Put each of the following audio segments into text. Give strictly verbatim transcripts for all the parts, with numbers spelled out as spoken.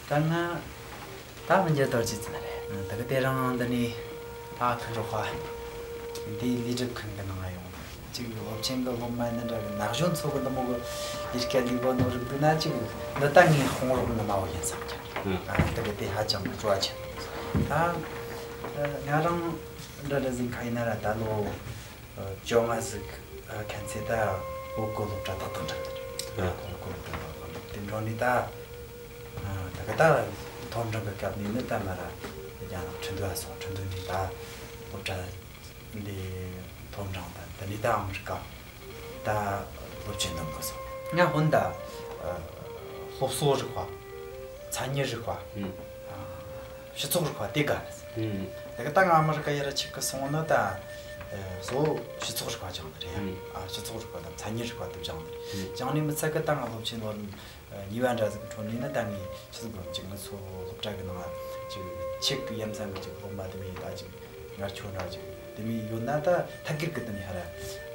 ད་ང་ད་མི་འགྱུར་རྡོ་རྗེ་ཙི་ན་རེད། ད་གི་དེ་རིང་འདི་ནས་ད་ཁ་འགྲོ་ཁ་འདི་ལས་སྒྲུབ་མཁན་གི་ནང་ང་ཡོང་། ཅིག་སློབ་ཆེན་གི་སློབ་མ་ནི་འདྲ་གི་ན་གཞོན་ཚོ་གི་འདི་མོ་གི་ལས་ཀ་ལས་གོ་ནོ་རིག་འདུག་ན། ཅིག་འདི་ད་ངའི་དཔུང་རོགས་ནི་མ་བོ་ཡིན་བསམ་ཀྱང་། ཨ་ད་གི་དེ་ཧ་ཅང་གི་སྤྲོ་བ་ཆེ། ད་ང་རང་འདྲ་འདྲ་ཟིག་ཁ་ཡིན་ན་ར་ད་ལོ་བཅོ་ལྔ་ཟིག་ཁན་ཚེ་ད་བོད་གོ་སློབ་གྲྭ་ཏག་ཏག་འགྲིམ་དེ་རེད། ཨ། བོད་གོ་སློབ་གྲྭ་ཏག་ཏག་འགྲིམ་དེ་འགྲོ་ནི་ད། ད་ག་ད་མཐོ་འབྲིང་གི་སྐབས་ནས་ནི་ད་མ་ར་རྒྱ་ནག་ཁྲིན་ཏུའུ་སོང་། ཁྲིན་ཏུའུ་ནས་ད་སློབ་གྲྭ་འདི་མཐོ་འབྲིང་ད་འདི་ནས་ད་ཨ་མི་རི་ཀ་ད་སློབ་ཆེན་འདོན་གི་སོང་། ང་ཧོན་ད་སློབ་གསོ་རིག་པ། མཚན་ཉིད་རིག་པ། ཨ། སྤྱི་ཚོགས་རིག་པ་དེ་དགའ་ནི། ཨ། དེ་ག་ད་ང་ཨ་མི་རི་ཀ་ཡར་ཆིག་གི་སོང་ནི་ད། ཨ། གཙོ་བོ་སྤྱི་ཚོགས་རིག་པ་སྦྱངས་ནི་རེད། ཨ། སྤྱི་ཚོགས་རིག་པ་དང་མཚན་ཉིད་རིག་པ་དེ་སྦྱངས་ནི་རེད། སྦྱངས་ནི་མི་ཚད་གི་ད་ང་སློབ་ཆེན་ལོ་རིམ་གཉིས་པ་འདྲ་ཟིག་གི་འཕྲོ་ནས་ནི་ད་ངས་ཆི་ཟིག་གོ་ཅིག་ངི་ཚོ་སློབ་གྲྭ་གི་ནང་ཅིག་ཆིག་གི་ཡ་མཚན་གི་ཅིག་སློབ་མ་དེ་མོ་ད་ཅིག་ངར་ཆོ་འདྲ་ཅིག་དེ་མོ་ཡོད་ན་ད་ཐད་ཀར་གི་དེ་ནས་ཧ་ར་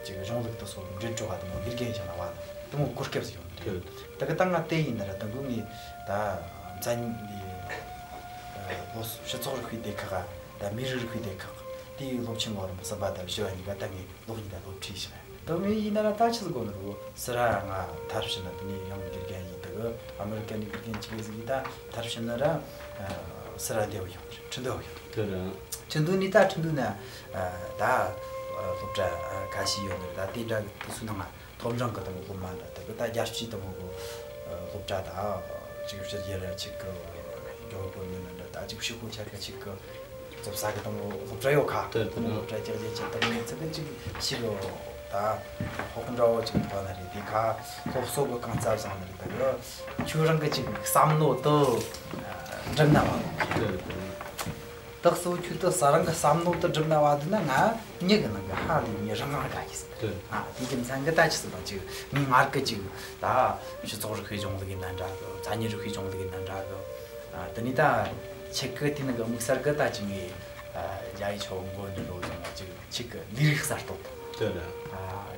ཅིག་གཞུང་ལུགས་དེ་སོགས་འགྲེལ་བརྗོད་པ་དེ་མོ་དགེ་རྒན་བྱས་ན་བ་དེ་མོ་གོ་སྐབས་ཟིག་ཡོང་ནི་རེད། དེ་གི་ད་ང་དེ་ཡིན་ན་ར་ད་འགུལ་ངས་ད་མཚན་འདི་ལོ་སྤྱི་ཚོགས་རིག་པའི་སྡེ་ཁག་ད་མི་རིགས་རིག་པའི་སྡེ་ཁག་དེའི་སློབ་ཆེན་ལོ་རིམ་གསུམ་པ་དང་བཞི་བ་གཉིས་ཀ་ད་ངས་ལོ་གཉིས་ད་སློབ་ཁྲིད་བྱས། དེ་མོ་ཡིན་ན་ར་ད་ཆི་ཟིག་གོ་ནི་རུ་སི་ར་ང་མཐར་ཕྱིན་ན་དེ་ནས་ཡང་དགེ་རྒན་ཡིན། ད་གི་ཨ་མི་རི་ཀ་ནས་དགེ་རྒན་གཅིག་ཟིག་ཡིན། ད་མཐར་ཕྱིན་ན་ར་སི་ར་འདེ་བ་ཡོང་ཁྲིན་ཏུའུ་ཡོང་། དེ་ར། ཁྲིན་ཏུའུ་ནས་ད་ཁྲིན་ཏུའུ་ན་ད་སློབ་གྲྭ་ཁ་ཤས་ཡོད་ནི་རེད། ད་དེ་འདྲ་གི་དེ་ཚོའི་ནང་མཐོ་འབྲིང་གི་དེ་མོ་སློབ་མ་འདྲ་ད་གི་ད་རྒྱལ་སྤྱིའི་དེ་མོ་གི་སློབ་གྲྭ་ད་ཅིག་ཕྱི་རྒྱལ་ར་ཅིག་གི་འགྲོ་དགོས་ནི་འདྲ་ད་ཅིག་ཕྱི་ཁོ་ཆ་ག་ཅིག་གི་བཙོབ་ས་གི་དེ་མོ་སློབ་གྲྭ་ཡོད་ཁ། དེ་དེ་མོ་སློབ་གྲྭ་ཅིག་རྒྱལ་ཆེ་དེ་མོ་ཚིག་གི་ཅིག་ཕྱི་གི་ད་ཧོག་འདྲ་བོ་ཅིག་འདུག་ན་རེད། དེ་ཁ་སློབ་གསོ་གི་གང་རྩ་བཟང་ནི་རེད། ད་གི་ཁྱོད་རང་གི་ཅིག་བསམ་མནོ་དེ་འགྲུབ་ན་བ། དེ་དེ། དག་སོ་ཁྱོད་དུ་ས་རང་གི་བསམ་བློ་དུ་སྒྲུབ་ན་བ་དུ་ན་ང་མྱི་གི་ནང་གི་ཧ་ལས་མྱི་རང་རང་དགའ་གི་ཟེར། ཨ་དེ་གི་མཚན་གི་ད་ཆི་ཟེར་བ་ཅིག་ངའི་ངར་གི་ཅིག་ད་སྤྱི་ཚོགས་རིག་པའི་གཞུང་ལུགས་ཡིན་ན་འདྲ་གི། མཚན་ཉིད་རིག་པའི་གཞུང་ལུགས་ཡིན་ན་འདྲ་གི། ཨ་དེ་ནི་ད་ཆེ་གི་དེ་ནི་གི་དམིགས་བསལ་གི་ད་ཅིག་ངའི་རྒྱ་ཡིག་ཆོ་མགོ་འདི་རོ་བཟང་བ་ཅིག་ཆེ་གི་ལས་རིགས་གསར་གཏོད་དང་།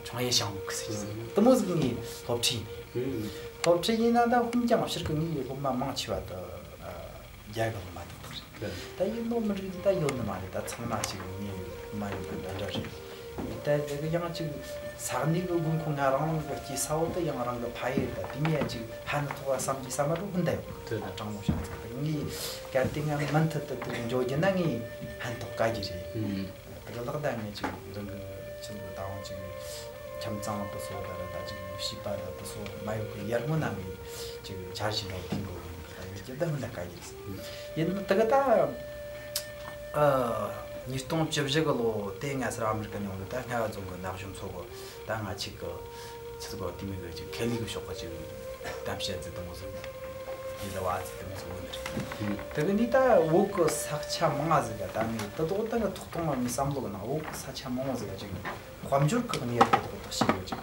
ཆུང་ཡེ་ཞང་གི་ཟེར་གི་ཟེར་དེ་མོ་ཟིག་ངའི་སློབ་ཁྲིད་ཡིན། སློབ་ཁྲིད་ཡིན་ན་ད་ཧུམ་ཀྱང་ཕྱིར་གི་ངའི་སློབ་མ་མང་ཆེ་བ་དུ། རྒྱ་གི་སློབ་མ་ཏག་ཏག་རེད། ད་ཡིན་ནོ་མི་འགྲིག་ད་ཡོད་ནི་མ་རེད། ད་ཚང་མ་ཅིག་ངའི་སློབ་མ་ཡོད་གི་འདྲ་འདྲ་རེད། ད་དེ་གི་ཡང་ཅིག་ས་གནས་གི་དགོས་མཁོ་ང་རང་རང་གི་སྐྱེས་ས་བོ་ད་ཡང་རང་གི་ཕ་ཡུལ་ད་དེ་ནས་ཅིག་ཕན་ཐོགས་བསམ་གྱི་བསམ་མ་འགྲོ་ཧུན་ད་ཡོད་གི། ད་དྲང་མོ་བཤད་ཚིག་ད་ངའི་གལ་ཏེ་ང་མུ་མཐུད་དུ་དེ་འཇོག་རྒྱུ་ན་ངའི་ཕན་ཐོགས་དཀའ་རྒྱུ་རེད། དེ་གི་ལག་བརྡ་ངས་ཅིག་རང་གི་ཆེད་དུ་ད་དུང་ཅིག་ཁྱིམ་ཚང་དུ་སོ་ད་ར་ད་ཅིག་བྱིས་པ་ད་དུ་སོ་མ་ཡོད་གི་ཡར་སྔོན་ན་ངས་ཅིག་འཆར་གཞི་འདྲ་བོ་དེ་འགོ་ཡིན་ད་ཡོད་ཀྱི་ད་མི་འདྲ་དཀའ་རྒྱུ་རེད། ཡིན་ད་གི་ད་ཨ་ཉིས་སྟོང་བཅུ་བཞི་གི་ལོ་དེ་ང་སི་ར་ཨ་མི་རི་ཀ་ནས་ཡོང་གི་ད་རྔ་བ་རྫོང་གི་ན་གཞོན་ཚོ་གི་ད་ང་ཅིག་གི་ཆི་ཟིག་གོ་དེ་མོ་གི་ཅིག་ཁེ་ལས་གི་ཕྱོགས་གི་ཅིག་གཏམ་བཤད་ཟིག་དེ་མོ་ཟིག་ཡིན་ལ་བ་ཟིག་དེ་མོ་ཟིག་ཡོད་ནི་རེད། དེ་གི་ནི་ད་བོད་གི་ས་ཆ་མང་ང་ཟིག་ག་ད་ནི་དེ་དོག་ད་ནི་ཐོག་ཐོག་མ་ངའི་བསམ་བློ་གི་ནང་བོད་གི་ས་ཆ་མང་ང་ཟིག་ག་ཅིག་དཔལ་འབྱོར་གི་གནས་བབ་དེ་དོག་དག་ཞིག་ཡོད་ཅིག་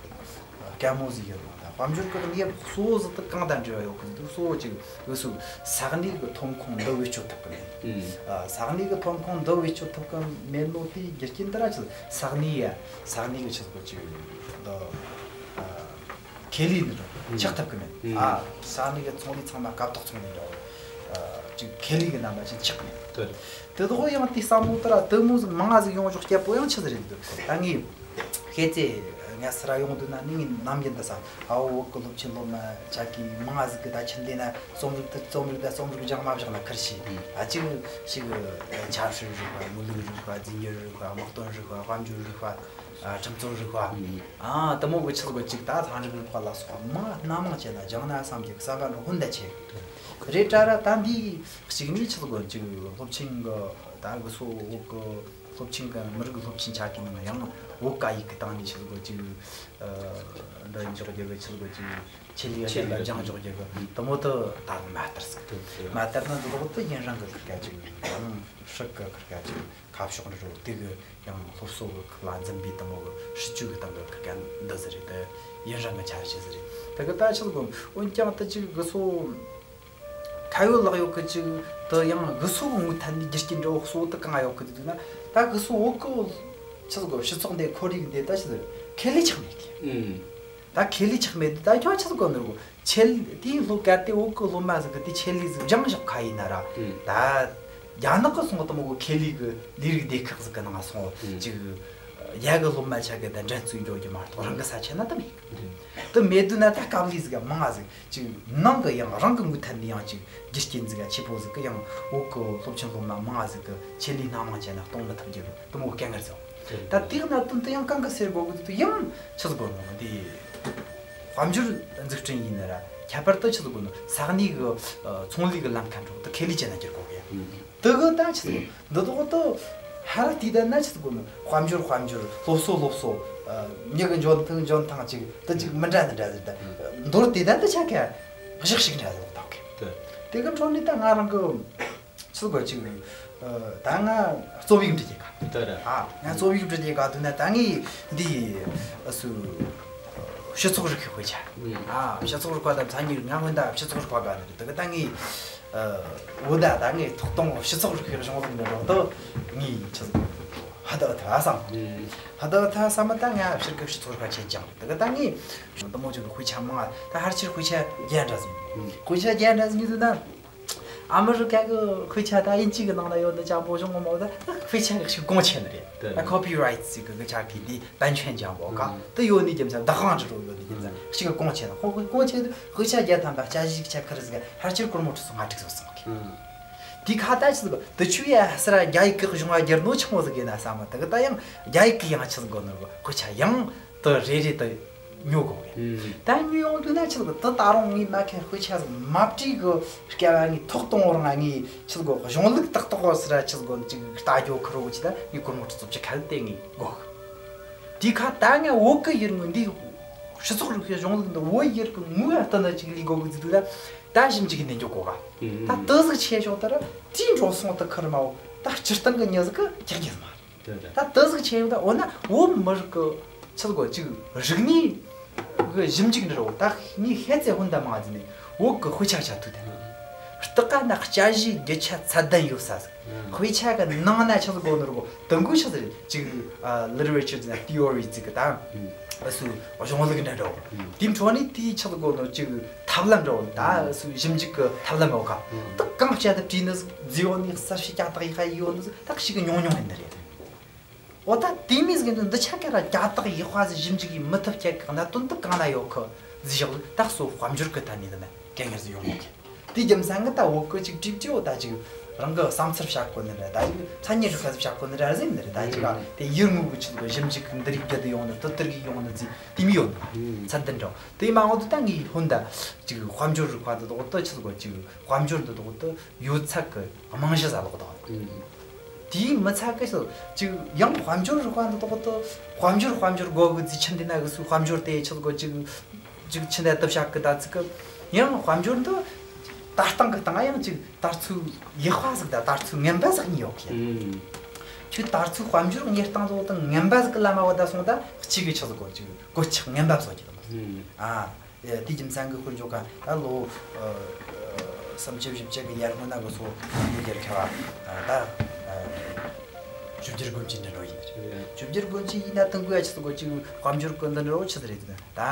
དཀའ་མོ་ཟིག་ཡོད་ནོ། ད་དཔལ་འབྱོར་གི་གནས་བབ་གཙོ་བོ་ཟིག་དེ་གང་དང་འབྲེལ་བ་ཡོད་གི་འདུག་གཙོ་བོ་ཅིག་འུ་སུ་ས་གནས་གི་ཐོན་ཁུངས་འདི་བེད་སྤྱོད་ཐུབ་གི་མེད། ཨ་ས་གནས་གི་ཐོན་ཁུངས་འདི་བེད་སྤྱོད་ཐུབ་གི་མེད་ནོ་དེའི་རྒྱུ་རྐྱེན་འདི་ར་ཅིག་ས་གནས་ཡ་ས་གནས་གི་ཆི་ཟིག་གོ་ཅིག་འདི་ཨ། ཁེ་ལས་འདི་འདྲ་ཆགས་ཐུབ་ཀྱི་མེད། ཨ་ས་གནས་ཀྱི་ཚོང་ལས་ཚང་མ་སྐབས་ཐོག་ཚོང་ལས་འདྲ་བོ། ཅིག་ཁེ་ལས་ཀྱི་རྣམ་པ་ཅིག་ཆགས་མེད། དེ་དག་ཡང་དེ་བསམ་བློ་དེ་ར་དེ་མོ་ཟིག་མང་ང་ཟིག་ཡོང་ཆོག་སྐྱེ་པོ་ཡང་ཆི་ཟིག་རེད་འདུག་ད་ངས་ཤེས་ཚེ་ངས་སི་ར་ཡོང་དུས་ན་ནི་ངས་ནམ་རྒྱུན་དུ་བསམ་ཨའོ་བོད་ཀྱི་སློབ་ཆེན་སློབ་མ་ཆ་གི་མང་ང་ཟིག་གི་ད་ཆི་འདི་ན་རྩོམ་རིག་དེ་རྩོམ་རིག་ད་རྩོམ་རིག་སྦྱང་མ་སྦྱང་ན་ཁུར་ཤེས། ཨ་ཅིག་ཞིག་ཆབ་སྲིད་རིག་པ་མི་ལུགས་རིག་པ་རྫས་འགྱུར་རིག་པ་དམག་དོན་རིག་པ་དཔལ་འབྱོར་རིག་པ། ཨ་ཁྲིམས་རྩོད་རིག་པ། ཨ་དེ་མོ་གི་ཆི་ཟིག་གོ་ཅིག་ད་ཚན་རིག་རིག་པ་ལ་སོགས་པ་མང་སྣ་མང་བྱས་ན་སྦྱང་ན་བསམ་གྱི་བསམ་པ་འདྲ་ཧུན་ད་ཆེ་རེད་དྲ་ར། ད་འདི་གཅིག་ནི་ཆི་ཟིག་གོ་ཅིག་སློབ་ཆེན་གི་ད་གི་སོ་བོད་གི་སློབ་ཆེན་གི་མི་རིགས་སློབ་ཆེན་ཆ་གི་ནང་ཡང་བོད་སྐད་ཡིག་གི་སྟེང་ནས་ཆི་ཟིག་གོ་ཅིག་འདྲ་འཇོག་རྒྱུ་གི་ཆི་ཟིག་གོ་ཅིག་ཆེད་ལས་ཆེད་ལས་སྦྱང་འཇོག་རྒྱུ་གི་དེ་མོ་དུ་ད་མ་ལྟར་ཟིག་མ་ལྟར་ན་འདི་ལོག་ཏུ་ཡུན་རིང་གི་ཁུར་ཀ་ཅིག་ཡང་ཧྲིག་གི་ཁུར་ཀ་ཅིག་ཁ་ཕྱོགས་འདྲ་རོ་དེ་གི་ཡང་སློབ་གསོ་གི་ཁུལ་ལ་འཛིན་པའི་དེ་མོ་གི་སྲིད་ཇུས་གི་སྟེང་གི་ཁུར་ཀ་འདི་ཟེར་རེད། དེ་ཡུན་རིང་གི་འཆར་གཞི་ཟེར་རེད། དེ་གི་ད་ཆི་ཟིག་གོ་འོན་ཀྱང་དེ་ཅིག་གི་སོ་ཁ་ཡོད་ལག་ཡོད་གི་ཅིག་དེ་ཡང་གི་སོ་གི་ངོས་ཐད་ནས་རྒྱུ་རྐྱེན་འདྲ་བོ་གཙོ་བོ་དེ་གང་ཡོད་གི་དེ་དུས་ན་ད་གི་སོ་བོད་གི་ཆི་ཟིག་གོ་སྤྱི་ཚོགས་འདི་ཁོར་ཡུག་འདི་ད་ཆི་ཟིག་ཁེ་ལས་ཆགས་མེད་གི། ད་ཁེ་ལས་ཆགས་མེད་དུས་ད་ཁྱོད་ཆི་ཟིག་གོ་ནོར་གོ་ཆེད་དེའི་སློབ་ག་དེ་བོད་གི་སློབ་མ་ཟིག་གི་དེ་ཆེད་ལས་ཟིག་སྦྱངས་བཞག་ཁ་ཡིན་ན་ར། ད་རྒྱ་ནག་གི་སོང་དུ་མོ་གོ་ཁེ་ལས་གི་ལས་རིགས་སྡེ་ཁག་ཟིག་གི་ནང་སོང་ཅིག་རྒྱ་གི་སློབ་མ་ཆ་གི་ད་འགྲན་རྩོད་འགྱོ་རྒྱུ་མ་གཏོགས་རང་གི་ས་ཆ་ན་ད་མེད་གི། དེ་མེད་དུས་ན་ད་དཀའ་ལས་ཟིག་ག་མང་ང་ཟིག་ཅིག་ནང་གི་ཡང་རང་གི་མུ་མཐུད་ནས་ཡང་ཅིག་རྒྱུ་རྐྱེན་ཟིག་ག་ཆེ་པོ་ཟིག་གི་ཡང་བོད་གི་སློབ་ཆེན་སློབ་མ་མང་ང་ཟིག་གི་ཆེད་ལས་སྣ་མང་བྱས་ན་གཏོང་མི་ཐུབ་རྒྱུ་གི་དུ་མོ་དཀའ་ངལ་ཟིག་ད་དེའི་གནད་དོན་དུ་ཡང་གང་གི་སེལ་དགོས་གི་དུ་ཡང་ཆི་ཟིག་དགོས་ནོ་འདི་དཔལ་འབྱོར་འཛུགས་སྐྲུན་ཡིན་ན་ར་ཁྱད་པར་དུ་ཆི་ཟིག་དགོས་ནོ་ས་གནས་གི་ཚོང་ལས་གི་ལམ་ཁ་འགྲོ་དུ་ཁེ་ལས་ཅན་ན་འགྱུར་དགོས་གི། དེ་གི་ད་ཆི་ཟིག་འདི་དག་ཏུ་ཧ་ར་དེ་ད་ན་ཆི་ཟིག་དགོས་ནོ་དཔལ་འབྱོར་དཔལ་འབྱོར་སློབ་གསོ་སློབ་གསོ་མྱི་གི་འཇོན་ཐང་འཇོན་ཐང་ཅིག་དུ་ཅིག་མི་འདྲ་འདི་འདྲ་ཟིག་ད་མདོར་དེ་ད་དུ་ཆ་ཁ་གཞག་ཞིག་འདྲ་ཟིག་ལོག་ཐག་གི། དེ་གི་འཕྲོ་ནི་ད་ང་རང་གི་ཆི་གོ་ཅིག་ད་ང་རྩོམ་ཡིག་འབྲི་རྒྱུ་ག་ད་ར། ཨ་ང་རྩོམ་ཡིག་འབྲི་རྒྱུ་ག་དུས་ན་ད་ངས་འདི་སུ་སྤྱི་ཚོགས་རིག་པའི་དཔེ་ཆ། ཨ་སྤྱི་ཚོགས་རིག་པ་དང་མཚན་ཉིད་ང་སྔོན་ད་སྤྱི་ཚོགས་རིག་པ་ག་ནི་རེད། དེ་གི་ད་ངས་འོ་ད་ད་ངས་ཐོག་དང་སྤྱི་ཚོགས་རིག་པའི་གཞུང་ལུགས་འདི་འགྲོ་དུ་ངས་ཆི་ཧ་ད་ཐ་བསམ། ཧ་ད་ཐ་བསམ་མ་ད་ང་ཕྱིར་གི་སྤྱི་ཚོགས་རིག་པ་ཆེན་ཅང་རེད། དེ་གི་ད་ངས་འདི་མོ་ཅིག་གི་དཔེ་ཆ་མང་ད་ཧར་ཕྱིར་དཔེ་ཆ་རྒྱན་འདྲ་ཟིན། དཔེ་ཆ་རྒྱན་འདྲ་ཟིན་ཡོད་དུས་ན། ཨ་མི་རི་ཀ་གི་དཔེ་ཆ་དང་དབྱིན་ཇི་གི་ནང་ན་ཡོད་འདི་ཅང་པོ་བྱུང་ངོ་མ་ད་དཔེ་ཆ་གི་ཞིག་གོང་ཆེ་ནི་རེད། ད་ཁོ་པི་རའེ་ཊི་ཟེར་གི་གི་ཆ་གི་འདི་版权ཅང་པོ་ག་དུ་ཡོད་ནི་རྒྱུ་མཚན་བདག་དབང་ཅི་རུ་ཡོད་ནི་རྒྱུ་མཚན་ཞིག་གི་གོང་ཆེ་ན་ཁོ་གི་གོང་ཆེ་དུ་དཔེ་ཆ་བརྒྱ་ཐམ་པ་བཅའ་གཞི་གི་ཆ་ཁར་ཟིག་ཧར་ཆེར་སྒོར་མོ་ཁྲི་ཚོ་ལྔ་དྲུག་བཟོ་སོང་གི། དེ་ཁ་ད་ཆི་ཟིག་དུ་ཆུ་ཡ་ཧ་སི་ར་རྒྱ་ཡིག་གི་གཞུང་བ་རྒྱལ་ནོ་ཆི་མོ་ཟིག་ཡིན་ན་བསམ་མ་དེ་གི་ད་ཡང་རྒྱ་ཡིག་གི་ཡང་ཆི་ཟིག་གོ་ནོ་དཔེ་ཆ་ཡང་དུ་རེ་རེ་དུ། ཉོ་དགོས་གི། ད་ཉོ་ཡོང་དུས་ན་ཆི་ཟིག་དེ་ད་རུང་ངས་མ་ཁེ་དཔེ་ཆ་ཟིག་མ་བྲིས་གི་སྐལ་བ་ངས་ཐོག་གཏོང་བར་ང་ངས་ཆི་ཟིག་གཞུང་ལུགས་ཏག་ཏག་ཟེར་ར་ཆི་ཟིག་ཅིག་ལྟ་རྒྱུ་ཁུར་བོ་ཆི་ད་ངས་སྒོར་མོ་ཁྲི་ཚོ་བཅུ་ཁ་ལ་དེ་ངས་དགོས་གི། དེ་ཁ་ད་ངས་བོད་གི་ཡུལ་ངོས་འདི་སྤྱི་ཚོགས་རིག་པའི་གཞུང་ལུགས་འདི་བོད་ཡུལ་གི་ངོས་ལྟ་ན་ཅིག་ལས་དགོས་གི་ཟེར་དུས་ད་ད་ཞིབ་འཇུག་གི་ནས་འཇོག་གོ་ག་ད་དེ་ཟིག་ཆེ་ཤོག་ད་ར་དེའི་འགྲོ་སོང་དུ་ཁུར་མ་བོ་ད་སྤྱིར་བཏང་གི་མྱི་ཟིག་གི་རྒྱག་རྒྱུ་མ་རེད། ད་དེ་ཟིག་ཆེ་ཡོད་ད་འོ་ན་བོད་མི་རིགས་གི་ཆི་ཟིག་གོ་ཅིག་རིག་གནས་གི་ཞིབ་འཇུག་འདྲ་བོ་ད་ངས་ཤེས་ཚེ་ཧུན་ད་མང་ཟིན་ནས་བོད་གི་དཔེ་ཆ་ཆ་ཐུག་དེ་སྟག་ཀ་ན་བཅའ་གཞི་རྒྱུ་ཆ་ཚད་ལྡན་ཡོད་ས་ཟིག་དཔེ་ཆ་གི་ནང་ན་ཆི་ཟིག་གོ་ནོར་གོ་དུ་འགོ་ཆི་ཟིག་རེད་ཅིག་ལི་ཊི་རེ་ཅར་ཟིན་ན་ཐི་ཨོ་རི་ཟིག་གི་ད་སུ་གཞུང་ལུགས་འདྲ་འདྲ་བོ་དེའི་འཕྲོ་ནས་དེའི་ཆི་ཟིག་གོ་ནོར་ཅིག་ཐབས་ལམ་འདྲ་བོ་ད་སུ་ཞིབ་འཇུག་གི་ཐབས་ལམ་འོ་ཁ་དུ་གང་བྱ་དུ་བྲིས་ནི་ཟིག་རྫི་ཡོད་ནི་གསར་ཤེས་ཀྱ་དག་ཡི་ཁ་ཡོད་ནི་ཟིག་ད་ཞིག་གི་ཉུང་ཉུང་ཡིན་ནི་རེད། འོ་ད་དེ་མིན་ཟིག་འདི་འདི་ཆ་ག་ར་རྒྱ་དག་ཡིག་དཔའ་ཟིག་ཞིབ་འཇུག་གིས་མི་ཐུབ་ཁྱད་གི་གནད་དོན་དུ་གང་ན་ཡོད་གི་ཟིག་བཞག་ད་གསོ་དཔལ་འབྱོར་གི་ཐད་ནས་འདི་ན་དཀའ་ངལ་ཟིག་ཡོང་གི་དེ་རྒྱུ་མཚན་གི་ད་བོད་གི་ཅིག་བྲིས་བྲིས་འོ་ད་ཅིག་རང་གི་བསམ་ཚུལ་བཤད་གོ་ནི་རེད། ད་ཅིག་མཚན་ཉིད་རིག་པ་ཟིག་བཤད་གོ་ནི་རེད་ཟིག་འདི་རེད། ད་ཅིག་ཨ་དེ་ཡུལ་དངོས་གི་ཆི་ཟིག་ཞིབ་འཇུག་གི་འདི་རིགས་བརྒྱུད་དུ་ཡོང་ནི་དུ་དུར་གི་ཡོང་ནི་ཟིག་དེ་མི་ཡོད་ནི་ཚད་ལྡན་འདྲ་དེ་མ་འོ་དུ་ད་ངའི་ཧོན་ད་ཅིག་དཔལ་འབྱོར་རིག་པ་འདི་དོག་ཏུ་ཆི་ཟིག་ཅིག་དཔལ་འབྱོར་འདི་དོག་ཏུ་ཡོད་ཚད་གི་རྨང་གཞི་ཟ་ལོག་དང་། དེའི་མི་ཚད་གི་སུ་ཅིག་ཡང་དཔལ་འབྱོར་རིག་པ་འདི་དོག་ཏུ་དཔལ་འབྱོར་དཔལ་འབྱོར་སྒོ་གི་རྫི་ཆི་འདི་ན་གི་སུ་དཔལ་འབྱོར་དེ་ཆི་ཟིག་ཅིག་ཅིག་ཆི་འདི་དུ་བྱ་གི་ད་ཚིག་གི་ཡང་དཔལ་འབྱོར་འདི་ད་སྟེང་གི་སྟེང་ཡང་ཅིག་དར་ཚུལ་ཡག་པ་ཟིག་ད་དར་ཚུལ་ངན་པ་ཟིག་གཉིས་ཡོད་གི། ཁྱོད་དར་ཚུལ་དཔལ་འབྱོར་གཉེར་སྟངས་དོག་ཏུ་ངན་པ་ཟིག་གི་ལམ་མ་བ་ད་སོང་ད་གཅིག་གི་ཆི་ཟིག་གོ་ཅིག་གོད་ཆག་ངན་པ་བཟོ་གི་དང་། ཨ། དེ་རྒྱུ་མཚན་གི་དཀོན་མཆོག་ག་ད་ལོ་སུམ་ཅུ་བཞི་བཅུ་གི་ཡར་སྔོན་ན་གི་སོ་ཡུལ་གྱར་ཁ་བ་ད་ཞིབ་འཇུག་སྒོམ་ཆེན་འདྲ་འགྲོ་ཡིན་རེད། ཞིབ་འཇུག་སྒོམ་ཆེན་ཡིན་ན་དང་གོ་ཡ་ཆི་ཟིག་གོ་ཅིག་དཔལ་འབྱོར་གི་འདི་འདྲ་བོ་ཆི་ཟིག་རེད་ད་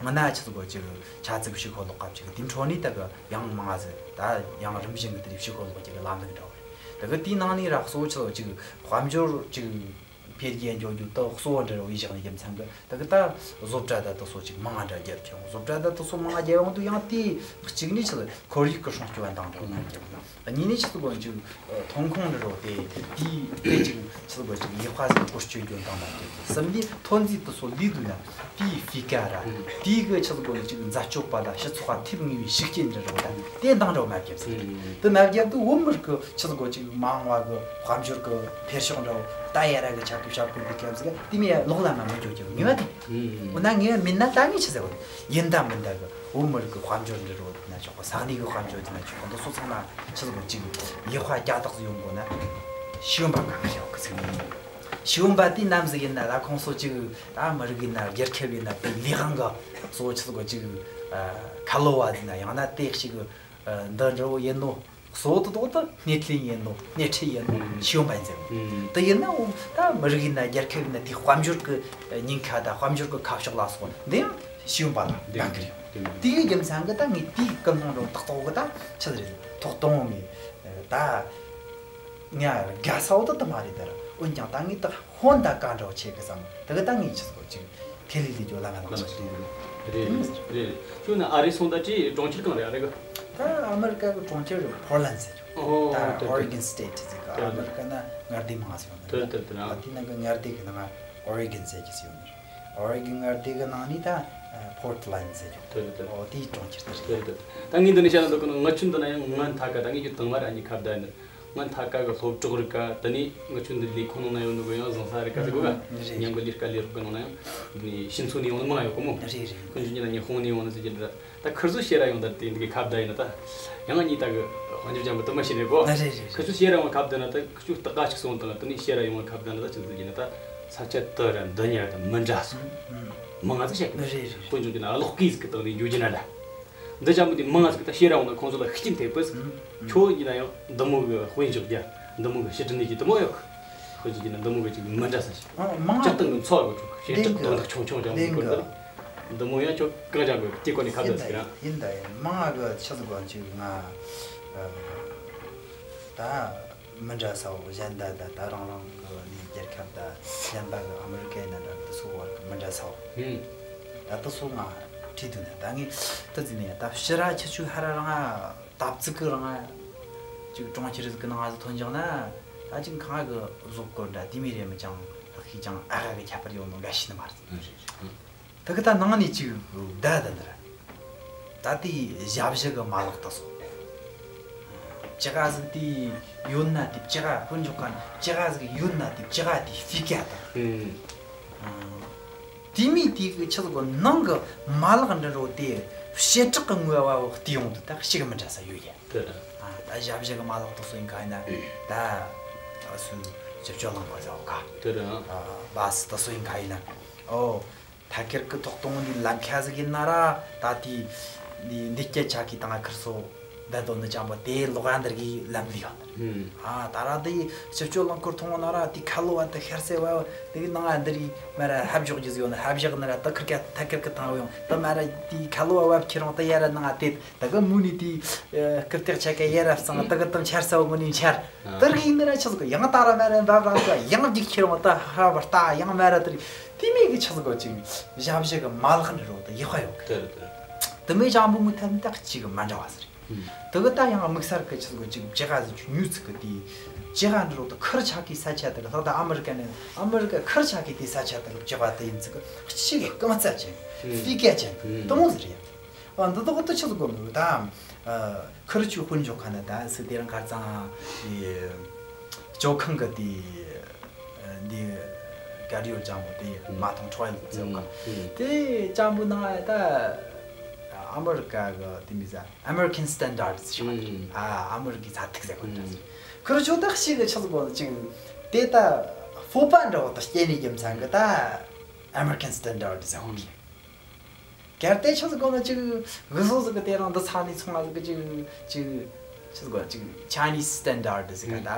སྔོན་ན་ཆི་ཟིག་གོ་ཅིག་ཆ་ཚིག་ཕྱི་ཁོ་ལོག་ག་ཅིག་དེ་འཕྲོ་ནས་ད་གི་ཡང་མང་ཟིག་ད་ཡང་རིམ་བཞིན་གི་དེ་རིགས་ཕྱི་ཁོ་ལོག་ཅིག་གི་ལམ་ལུགས་འདྲ་བོ་རེད། ད་གི་དེའི་ནང་ནས་ར་གཙོ་བོ་ཆི་ཟིག་ཅིག་དཔལ་འབྱོར་ཅིག་འཕེལ་རྒྱས་འགྱོ་རྒྱུ་དུ་གཙོ་བོ་འདྲ་བའི་བཞག་ནས་རྒྱུ་མཚན་གི་ད་གི་ད་བཟོ་གྲྭ་ད་དུ་སོ་ཅིག་མང་ང་འདྲ་རྒྱབ་ཀྱང་བཟོ་གྲྭ་ད་དུ་སོ་མང་ང་རྒྱབ་ཡོང་དུས་ཡང་དེ་གཅིག་ནས་ཆི་ལ་ཁོར་ཡུག་གི་སྲུང་སྐྱོབ་འདང་འདྲ་བ་རྒྱབ་ན་གཉིས་ནས་ཆི་ཟིག་གོ་ཅིག་ཐོན་ཁུངས་འདྲ་བོ་དེ་དེའི་དེ་ཅིག་ཆི་ཟིག་གོ་ཅིག་ཡག་པ་ཟིག་བཀོལ་སྤྱོད་རྒྱུ་འདང་མ་རྒྱབ་གསུམ་ནས་ཐོན་རྫས་དུ་སོ་ལས་དུས་ན་དེའི་ཕི་ཀ་ར་དེའི་གི་ཆི་ཟིག་གོ་ཅིག་མཛའ་སྤྱོད་པ་ད་སྤྱི་ཚོགས་ཁ་ཐེབས་ངེས་པའི་ཤུགས་རྐྱེན་འདྲ་བོ་ད་དེ་འདང་འདྲ་བོ་མ་རྒྱབ་ཟིག་དེ་མ་རྒྱབ་དུས་བོད་མི་རིགས་གི་ཆི་ཟིག་གོ་ཅིག་མ་འོངས་པ་གི་དཔལ་འབྱོར་གི་འཕེལ་ཕྱོགས་འདྲ་བོ་ད་ཡ་ར་གི་ཆ་གི་ཞབས་བཀོད་འདི་རྒྱབ་ཟིག་དེ་མི་ཡ་ལོག་ལ་མ་མི་འགྱོ་རྒྱུ་ངེས་པ་དེ། འོ་ན་ངེས་པ་མིན་ན་ད་ངས་ཆི་ཟེར་བ་ཡིན་ད་མིན་ད་གི་བོད་མི་རིགས་གི་དཔལ་འབྱོར་འདི་རོ་ན་ཆོག་གི་ས་གནས་གི་དཔལ་འབྱོར་འདི་ན་ཆོག་གི་འདི་སོ་ཚང་མ་ཆི་ཟིག་གོ་ཅིག་ཡག་པ་རྒྱ་དག་ཟིག་ཡོང་དགོ་ན་ཤེས་ཡོན་པ་གང་གི་ཡོད་གི་ཟིག་ཡིན། ཤེས་ཡོན་པ་དེ་ནམ་ཟིག་ཡིན་ན་ད་ཁོང་ཚོ་ཅིག་ད་མི་རིགས་ཡིན་ན་རྒྱལ་ཁབ་ཡིན་ན་དེ་ལས་དབང་གི་གཙོ་བོ་ཆི་ཟིག་གོ་ཅིག་ཁ་ལོ་བ་ཟིག་ན་ཡང་ན་དེ་ཞིག་འདི་འདྲ་བོ་ཡིན་ནོ། གཙོ་བོ་དེ་དག་ཏུ་སྣེ་ལེན་ཡིན་ནོ་སྣེ་ཁྲིད་ཡིན་ནོ་ཤེས་ཡོན་པ་ཡིན་ཟེར། དེ་ཡིན་ན་འོ་ད་མི་རིགས་ཡིན་ན་རྒྱལ་ཁབ་ཡིན་ན་དེའི་དཔལ་འབྱོར་གྱི་ཉེན་ཁ་དང་དཔལ་འབྱོར་གྱི་ཁ་ཕྱོགས་ལ་སོགས་འདི་ཡང་ཤེས་ཡོན་པ་ལ་འགན་འཁུར་ཡོད། དེའི་རྒྱུ་མཚན་གྱིས་ད་ངས་དེའི་ཀུན་སློང་རང་ཏག་ཏག་གི་ད་ཆི་ཟིག་རེད། ཐོག་གཏོང་ངས་ད་ང་དགའ་ས་བོ་ད་དེ་མ་རེད་ད་ར། འོན་ཀྱང་ད་ངས་ད་ཧོན་ད་ག་འདྲ་བོ་བྱེད་གི་བསམ་དེ་གི་ད་ངས་ཆི་ཟིག་གོ་ཅིག་ཁེ་ལི་ལི་ཇོ་ལ་ང་ལ་ཆི་རེད། རེད་རེད། ཁྱོད་ན་ཨ་རི་སོང་ད་ཅི་གྲོང་ཁྱེར་གང་རེད་ཨ་རི་གི། ད་ཨ་མེ་རི་ཀ་གི་གྲོང་ཁྱེར་པོར་ལན་ཟེར་རྒྱུ། ཨོ་ད་ཨོ་རི་གན་སི་ཊེ་ཊི་ཟེར་གི། ཨ་མེ་རི་ཀ་ན་མངའ་སྡེ་མང་ཟེར་ཡོད་ནི། དེ་དེ་དེ་ཨ་དེ་ནང་གི་མངའ་སྡེ་གི་ནང་ཨོ་རི་གན་ཟེར་གི་ཟེར་ཡོད་ནི། ཨོ་རི་གན་མངའ་སྡེ་གི་ནང་ནི་ད་པོར་ཊི་ལན་ཟེར་རྒྱུ། དེ་དེ་ཨོ་དེའི་གྲོང་ཁྱེར་དེ་རེད། དེ་དེ་ད་ངས་འདི་ནས་བཤད་ན་འདོད་གི་ནི་ང་ཆུང་འདི་ན་ཡང་ང་མཐའ་ཀ་ད་ངས་ཁྱོད་དང་མ་ར་གཉིས་ཁ་བརྡ་ནི། ང་མཐའ་ཀ་གི་སློབ་གྲོགས་རིགས་ཀ་ད་ནི་ང་ཆུང་འདི་ལས་ཁོ་ནང་ན་ཡོད་ནི་གི་ཡང་བཟང་ས་རིགས་ཀ་ཟེར་གོ་ག། རེད། མཉམ་གི་ལས་ཀ་ལས་རོགས་གི་ནང་ན་ཡང་འདི་ནས་ཕྱི་ཚོ་ནས་ཡོང་ནི་མང་ཡོད་གོ་མོ། རེད་རེད། ཁོ་ཚོ་གཉིས་ན་ཉི་ཧོང་ནས་ཡོང་ནི་ཟེར་གྱི་འདྲ། ད་ཁིར་ཚོ་ཤེས་ར་ཡོང་ད་དེ་འདི་གི་ཁ་བརྡ་ཡིན་ན་ད། ཡང་གཉིས་ད་གི་དཔལ་འབྱོར་ཅན་པོ་དུ་མ་ཤེས་རེད་གོ། རེད་རེད་རེད། ཁིར་ཚོ་ཤེས་ར་ཡོང་ཁ་བརྡ་ན་ད་ཁིར་ཚོ་ལྟ་ག་ཅིག་སོང་དང་ད་ནི་ཤེས་ར་ཡོང་ཁ་བརྡ་ན་ད་ཅི་ཟེར་གྱི་ན་ད་ས་ཆ་དུ་ར་འདི་ཉར་ད་མི་འདྲ་སོང་། མང་ང་ཚོ་བཤད་གི། རེད་རེད། དཔལ་འབྱོར་གྱི་ན་ཨ་ལོག་གིས་གི་དང་ནི་འཇུ་རྒྱུ་ན་ད། འདི་ཅམ་པོ་དེ་མང་ང་ཚོ་གི་ད་ཤེས་ར་འོང་ན་ཁོང་ཚོ་ལ་ཤུགས་རྐྱེན་ཐེབས་པས། ཁྱོད་ཡིན་ན་ཡང་འདི་མོ་གི་དཔེ་འཇོག་རྒྱ་འདི་མོ་གི་ཕྱི་དྲི་ནས་ཀྱི་འདི་མོ་ཡོད། ཁོ་ཚོ་ཡིན་ན་འདི་མོ་གི་ཅིག་མི་འདྲ་ས་ཞིག་ཨ་མང་ང་སྤྱིར་བཏང་གི་འཚོ་བ་གི་ཕྱེ་བྲག་དོན་དག་ཆུང་ཆུང་ཅང་མི་དགོས་འདི། འདི་མོ་ཡང་ཁྱོད་གང་ཅང་གི་དེ་སྐོར་ནས་ཁ་བརྡ་ཟེར་ཡང་ཡིན་ད་ཡིན་མང་ང་གི་ཆི་ཟིག་གོ་ཅིག་ང་ད། མི་འདྲ་ས་བོ་གཞན་ད་ད་ད་རང་རང་གི་ནི་རྒྱལ་ཁབ་ད་གཞན་པ་གི་ཨ་མི་རི་ཀའི་ནང་འདྲ་དུ་སོ་བར་གི་མི་འདྲ་ས་བོ། ཧུམ། ད་དུ་སོ་ང་ཁྲིད་དུ་ནས་ད་ངས་ད་ཟིན་ནས་ད་ཕྱི་ར་ཁྱི་ཆུ་ཧ་ར་རང་ད་བཙུགས་གི་རང་ཅིག་གྲོང་ཁྱེར་ཟིག་གི་ནང་ང་ཟིག་ཐོན་ཀྱང་ན་ད་ཅིག་ཁང་གི་བཟོ་བཀོད་འདྲ་དེ་མི་རེད་མི་ཅང་ལྷག་ཤས་ཅང་ཨ་ཧ་གི་ཁྱད་པར་ཡོད་ནོ་འགའ་ཤེས་ནི་མ་རེད། ཧུམ། དེ་གི་ད་ནང་ནས་ཅིག་བསྡད་དེ་འདིར། ད་དེའི་ཞབས་ཞུ་གི་མ་ལག་དེ་སོ། ཅི་ག་ཟིག་དེ་ཡོད་ན་དེ་ཅི་ག་ཕུན་འཇོག་ག་ཅི་ག་ཟིག་ཡོད་ན་དེ་ཅི་ག་དེ་ཕི་ཀ་དང་། དེ་མིན་དེ་གི་ཆི་ཟིག་གོ་ནང་གི་མ་ལག་འདྲ་རོ་དེ་བྱེ་བྲག་གི་ངོས་བ་བོ་བལྟས་ཡོང་དུས་ད་ཞིག་མི་འདྲ་ས་ཡོད་ཡ། དེ་རེད། ད་ཞབས་ཞུ་གི་མ་ལག་དེ་སོ་ཡིན་ག་ཡིན་ན་ད་སུ་ཞིབ་སྤྱོད་གླིང་ག་ཟེར་བ་ག། དེ་རེད། བ་སི་དེ་སོ་ཡིན་ག་ཡིན་ན་ཨོ། ཐད་ཀར་གྱི་ཐོག་གཏོང་ནི་ལམ་ཁ་ཟིག་ཡིན་ན་ར་ད་དེ་འདི་འདི་སྐད་ཆ་གི་སྟེང་ཁིར་སོ་བསྡད་དོ་ནི་ཅང་པོ་དེ་ལོག་ཡ་འདིར་གི་ལམ་ལི་ཡོད། ཨ་ད་ར་དེ་ཞིབ་སྤྱོད་རླངས་འཁོར་མཐོང་ན་ར་དེ་ཁ་ལོ་བ་དེ་ཤར་སེ་བ་དེ་གི་ནང་ང་འདིར་གི་མ་ར་ཧབ་ཞོག་རྒྱུ་ཟིག་ཡོད་ན་ཧབ་ཞག་ནི་ར་ད་ཁིར་ཀ་ཐད་ཀར་གྱི་ཐང་ཡོང་ད་མ་ར་དེ་ཁ་ལོ་བ་བབ་ཁྱེར་འོང་ད་ཡ་ར་ནང་ང་དེ། ད་གི་མུ་ནི་དེ་ཀིར་ཏེག་ཆ་ག་ཡ་རབ་སང་ད་གི་དང་ཆར་ས་བ་མུ་ནི་ཆར། ད་གི་ཡིན་ན་ར་ཆི་ཟིག་ཡང་ད་ར་མ་ར་འབབ་རང་ད་ཡང་རྒྱུག་ཁྱེར་འོང་ད་ཧ་བར་ད་ཡང་མ་ར་ད་རི་དེ་མིན་གི་ཆི་ཟིག་གོ་ཅིག་ཞབས་ཞུ་གི་མ་ལག་འདྲ་རོ་ད་ཡག་པ་ཡོད་གི། དེ་མིན་ཅང་བུ་མུ་ཐད་ནི་ད་གཅིག་གི་མ་འདྲ་བ་ཟེར། ད་གི་ད་ཡང་དམིགས་བསལ་གི་ཆི་ཟིག་གོ་ཅིག་ཅི་ག་ཟིག་ཉུ་ཚིག་གི་དེ་ཅི་ག་འདྲ་རོ་ད་ཁིར་ཆ་གི་ས་ཆ་ད་གི་ལྷག་ད་ཨ་མི་རི་ཀ་ནས་ཨ་མི་རི་ཀ་ཁིར་ཆ་གི་དེ་ས་ཆ་ད་གི་ཅི་ག་ད་ཡིན་ཚིག་གི་གཅིག་གི་རྐང་རྩ་ཅན་ཧྥི་ཀ་ཅན་དེ་མོ་ཟིག་རེད། ཨ་འདི་དག་ཏུ་ཆི་ཟིག་གོ་མི་ད། ཁིར་ཆུ་དཔོན་འཇོག་ཁ་ན་ད་སི་དེ་རང་ཁར་ཙང་དེ་སྤྱོད་ཁང་གི་དེ་འདི་ག་རེ་ཡོད་ཅང་པོ་དེ་མ་ཐོང་ཁྲོ་ཡིན་ཟེར་བ་དེ་ཅང་པོ་ན་ད་ཨ་མི་རི་ཀ་གི་དེ་མི་ཟ་American standards ཞིག་ཨ་ཨ་མི་རི་ཀའི་ཚ་ཐིག་ཟེར་བ་ཁིར་ཆུ་ད་ཤི་གི་ཆི་ཟིག་གོ་ཅིག་དེ་ད་སྤོབས་པ་འདྲ་བོ་ད་སྐྱེ་ནི་རྒྱུ་མཚན་གི་ད་American standards ཟེར་བ་གི། གལ་ཏེ་ཆི་ཟིག་གོ་ན་ཅིག་གི་བཟོ་ཟིག་གི་དེ་རང་འདི་ཚ་ནི་ཚོང་ང་ཟིག་གི་ཅིག་ཅིག་ཆི་ཟིག་གོ་ཅིག་Chinese standard ཟིག་ག་ད་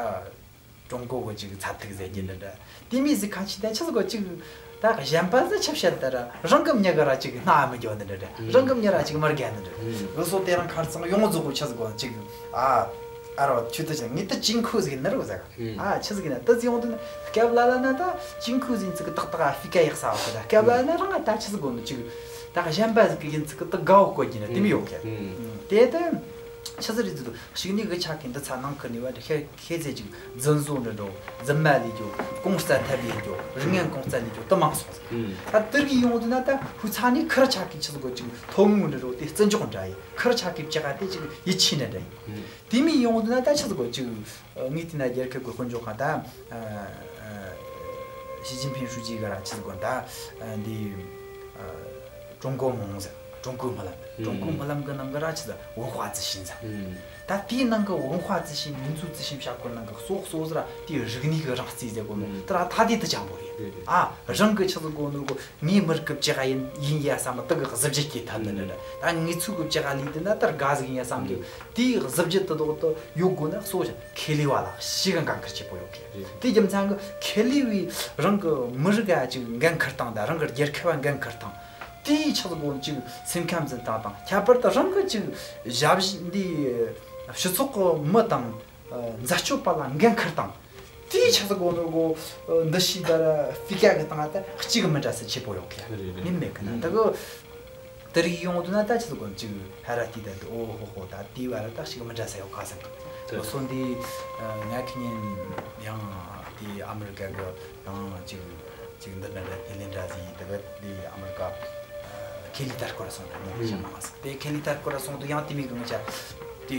ཀྲུང་གོ་གི་ཅིག་ཚ་ཐིག་ཟེར་གྱི་འདི་འདྲ་དེ་མི་ཟིག་ཁ་ཆི་ད་ཆི་ཟིག་གོ་ཅིག་ད་གཞན་པ་ཟིག་ཆི་བཤད་ད་ར་རང་གི་མྱི་ག་ར་ཅིག་སྣ་མི་རྒྱོ་འདི་འདྲ་འདྲ་རང་གི་མྱི་ར་ཅིག་མི་རྒྱ་འདི་འདྲ་བཟོ་དེ་རང་ཁར་ཚང་ཡོང་རྫོགས་གོ་ཆི་ཟིག་གོ་ཅིག་ཨ་ཨ་རོ་ཆུ་ད་ཅིག་ངི་ད་ཅིང་ཁུ་ཟིག་ནི་རུ་ཟ་ག་ཨ་ཆི་ཟིག་ན་ད་ཟིག་ཡོང་དུ་ན་སྐབས་ལ་ལ་ན་ད་ཅིང་ཁུ་ཟིན་ཚིག་ཏག་ཏག་ཨ་ཧྥི་ཀ་ཡག་ས་བ་ཁ་ད་སྐབས་ལ་ན་རང་ད་ཆི་ཟིག་གོ་ནི་ཅིག་ད་གཞན་པ་ཟིག་གི་ཡིན་ཚིག་ད་དགའ་བོ་གོ་གྱི་ན་དེ་མི་ཡོད་ཁ་དེ་ད་ཆི་ཟིག་རེད་དུ་ཞིག་ནི་གི་ཆ་གི་འདི་ཚ་ནང་ཁུ་ནི་བ་ད་ཤེ་ཤེ་ཟེ་ཅིག་རྫུན་བཟོ་འདྲ་འགྲོ་རྫུན་མ་ལས་རྒྱོ་ཀོང་རྩ་ཐབ་ལས་རྒྱོ་རིག་ངན་ཀོང་རྩ་ལས་རྒྱོ་ད་མང་སོང་ཟིག་ད་དེར་གི་ཡོང་དུ་ན་ད་ཧུ་ཚ་ནི་ཁུར་ཆ་གི་ཆི་ཟིག་གོ་ཅིག་ཐོ་ངུ་འདྲ་འགྲོ་དེ་བརྩི་འཇོག་འདྲ་ཡི་ཁུར་ཆ་གི་བཅག་དེ་ཅིག་ཡིད་ཆེས་ནི་འདྲ་ཡི། དེ་མིན་ཡོང་དུས་ན་ད་ཆི་ཟིག་གོ་ཅིག་ངས་བལྟས་ན་རྒྱལ་ཁབ་ཀྱི་དཔོན་ཚོགས་ཁང་ད་ཞི་ཅིན་ཕིང་ཧྲུའུ་ཅི་ག་ར་ཆི་ཟིག་གོ་ད་འདི་ཀྲུང་གོ་མང་ཟེར་ ཀྲུང་གོའི་སྨོན་ལམ་རེད། ཀྲུང་གོའི་སྨོན་ལམ་གི་ནང་གི་ར་ཆི་ཟེར་文化自信ཟེར། ད་དེའི་ནང་གི་文化自信民族自信བྱ་སྒོ་ནང་གི་གཙོ་གཙོ་ཟེར་ར་དེའི་རིག་གནས་གི་རང་རྩིས་ཟེར་གོ་ནོ་དེ་ར་ད་དེ་དུ་ཅང་པོ་རེད། ཨ་རང་གི་ཆི་ཟེར་གོ་ནོ་གོ་ངའི་མི་རིགས་གི་བཅག་ཡིན་ཡིན་ཡ་བསམ་པ་དེ་གི་གཟི་བརྗིད་ཀྱི་ཐད་ནས་རེད། ད་ངེད་ཚོ་གི་བཅག་ལས་དེ་ན་དེ་དགའ་ཟིག་ཡིན་ཡ་བསམ་གི་དེའི་གཟི་བརྗིད་དེ་དོག་དེ་ཡོད་དགོས་ན་གཙོ་ཆ་ཁེ་ལས་བ་ལ་ཞིག་གི་འགན་ཁུར་ཆེ་པོ་ཡོད་གི། དེ་རྒྱུ་མཚན་གི་ཁེ་ལས་བའི་རང་གི་མི་རིགས་ཨ་ཅིག་འགན་ཁུར་སྟངས་དང་རང་གི་རྒྱལ་ཁབ་བ་འགན་ཁུར་སྟངས། དེའི་ཆགས་སྒོ་ཅིག་སེམས་ཁམས་འཛིན་སྟངས་དང་ཁྱད་པར་དུ་རང་གི་ཅིག་ཞབས་ཕྱི་འདི་སྤྱི་ཚོགས་ཀྱི་མི་དང་མཛའ་སྤྱོད་པ་ལ་འགན་ཁུར་སྟངས། དེའི་ཆགས་སྒོ་ནོ་གོ་འདི་ཤི་ད་ར་ཕི་ཀ་གི་སྟངས་ད་གཅིག་མི་འདྲ་ས་ཆེ་པོ་ཡོད་གི། རེད་རེད། མིན་མེད་གི་ན་ད་གོ་དེ་རིགས་ཡོང་དུས་ན་ད་ཆགས་སྒོ་ཅིག་ཧ་ར་དེ་ད་དུ་ཨོ་ཧོ་ཧོ་ད་དེའི་བར་ད་གཅིག་མི་འདྲ་ས་ཡོད་ག་ཟེར་གི། སོ་འདི་ང་ཁི་ཉིན་ཡང་དེ་ཨ་མི་རི་ཀ་གི་ཡང་ཅིག་ཅིག་འདི་འདྲ་འདྲ་ཧེ་ལེན་འདྲ་ཟིག་དེ་ག་དེ་ཨ་མི་རི་ཀ་ཨ་ཁེ་ལི་ཏར་སྐོར་སོང་ད་ནི་ཤ་མ་ཟིག་དེ་ཁེ་ལི་ཏར་སྐོར་སོང་དུ་ཡང་དེ་མི་གང་ཆ་དེ་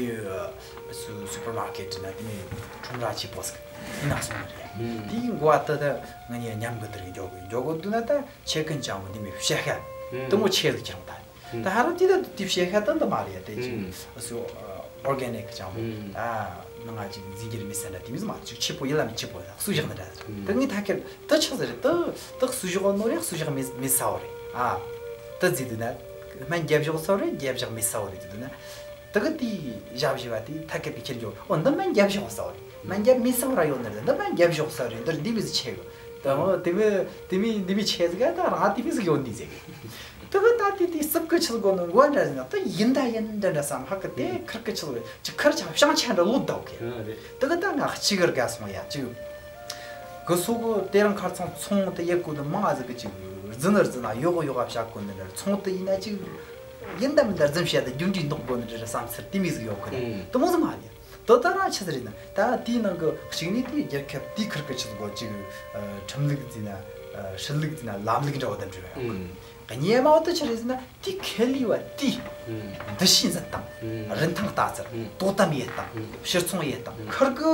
སུ་སུ་པར་མར་ཀེ་ཊི་ན་དེ་མི་ཁྲོམ་ར་ཆེ་པོ་ཟིག་ཡིན་ན་སོང་རེད། དེའི་འགོ་བ་ད་ད་ང་ཉེ་མཉམ་གི་དེར་འཇོག་གི་འཇོག་གི་འདུག་ན་ད་ཆེ་ཀུན་ཅང་མོ་དེ་མི་བཤད་ཤ་དེ་མོ་ཆེ་ཟིག་ཁྱེར་འོང་ད། ད་ཧ་ར་དེ་ད་དེ་བཤད་ཤ་ད་འདི་མ་རེད་དེ་ཅིག་སུ་ཨོར་གེ་ནིག་ཅང་མོ་ད་ནང་ང་ཅིག་འཛིན་གྱི་རེད་མི་སེམས་ད་དེ་མི་ཟིག་མ་ཅིག་ཆེ་པོ་ཡིད་ལ་མི་ཆེ་པོ་ད་སུ་བཞག་ནི་ད་ཟེར་ད་ངས་ཐ་ཁེར་ད་ཆགས་ཟེར་ད་ད་སུ་བཞག་ནོ་རེད་སུ་བཞག་མི་མི་ས་བོ་རེད་ཨ། ད་ཟིག་དུས་ན་སྨན་རྒྱབ་བཞག་ས་བོ་རེད་རྒྱབ་བཞག་མི་ས་བོ་རེད་དུས་ན། དེ་གི་དེའི་ཞབས་ཞུ་བ་དེ་ཐད་ཀར་བེད་སྤྱོད་འཇོག་ཨོ་འདི་སྨན་རྒྱབ་ཞོག་ས་རེད། སྨན་རྒྱབ་མི་ས་ར་ཡོད་ནི་རེད། འདི་སྨན་རྒྱབ་ཞོག་ས་རེད། འདིར་འདི་མི་ཟི་ཆེ་གི། ད་འོ་དེ་མི་དེ་མི་འདི་མི་ཆེ་ཟིག་ག་ད་རང་དེ་མི་ཟིག་ཡོད་འདི་ཟེར་གི། དེ་གི་ད་དེ་དེ་སྲིབ་གི་ཆི་གོ་ནི་མགོ་འདྲ་ཟིན་ན་ད་ཡིན་ད་ཡིན་འདྲ་འདྲ་བསམ་ཧ་གི་དེ་ཁིར་གི་ཆི་གོ་ཅི་ཁིར་ཆ་བཤང་ཆ་འདྲ་ལོ་ད་གི། དེ་གི་ད་ང་གཅིག་གི་དགའ་སོང་ཡ་གཅིག་གི་སོ་གི་དེ་རང་ཁར་ཚང་ཚོང་དེ་ཡེ་གོ་ནི་མང་ཟིག་གི་ཅིག་རྫི་ནི་རྫི་ན་ཡོག་ཡོག་བཤད་གོ་ནི་ར་ཚོང་དེ་ཡིན་ན་ཅིག་ཡིན་ད་མིན་ད་རྫུན་བཤད་ད་རྒྱུ་འབྲས་འདོགས་དགོས་ནི་རེད་བསམ་ཚུལ་དེ་མི་ཟིག་ཡོད་གི་རེད། ཨང་། དེ་མོ་ཟིག་མ་རེད། དེ་ད་ར་ཆི་ཟིག་རེད་ན་ད་དེའི་ནང་གི་གཅིག་ནི་དེའི་རྒྱལ་ཁབ་དེའི་ཁུར་གི་ཆི་ཟིག་གོ་ཅིག་ཁྲིམས་ལུགས་ཟིན་ན་སྲིད་ལུགས་ཟིན་ན་ལམ་ལུགས་འདྲ་བ་དང་འབྲེལ་བ་ཡོད་གི། ཨང་། གཉིས་མ་བོ་དེ་ཆི་རེད་ཟེར་ན་དེའི་ཁེ་ལས་བ་དེའི་ཨང་། འདུ་ཤེས་འཛིན་སྟངས། ཨང་། རིན་ཐང་ལྟ་ཚུལ། ཨང་། དོ་དམ་ཡེད་སྟངས། ཨང་། ཕྱིར་ཚོང་ཡེད་སྟངས། ཨང་། ཁུར་གི་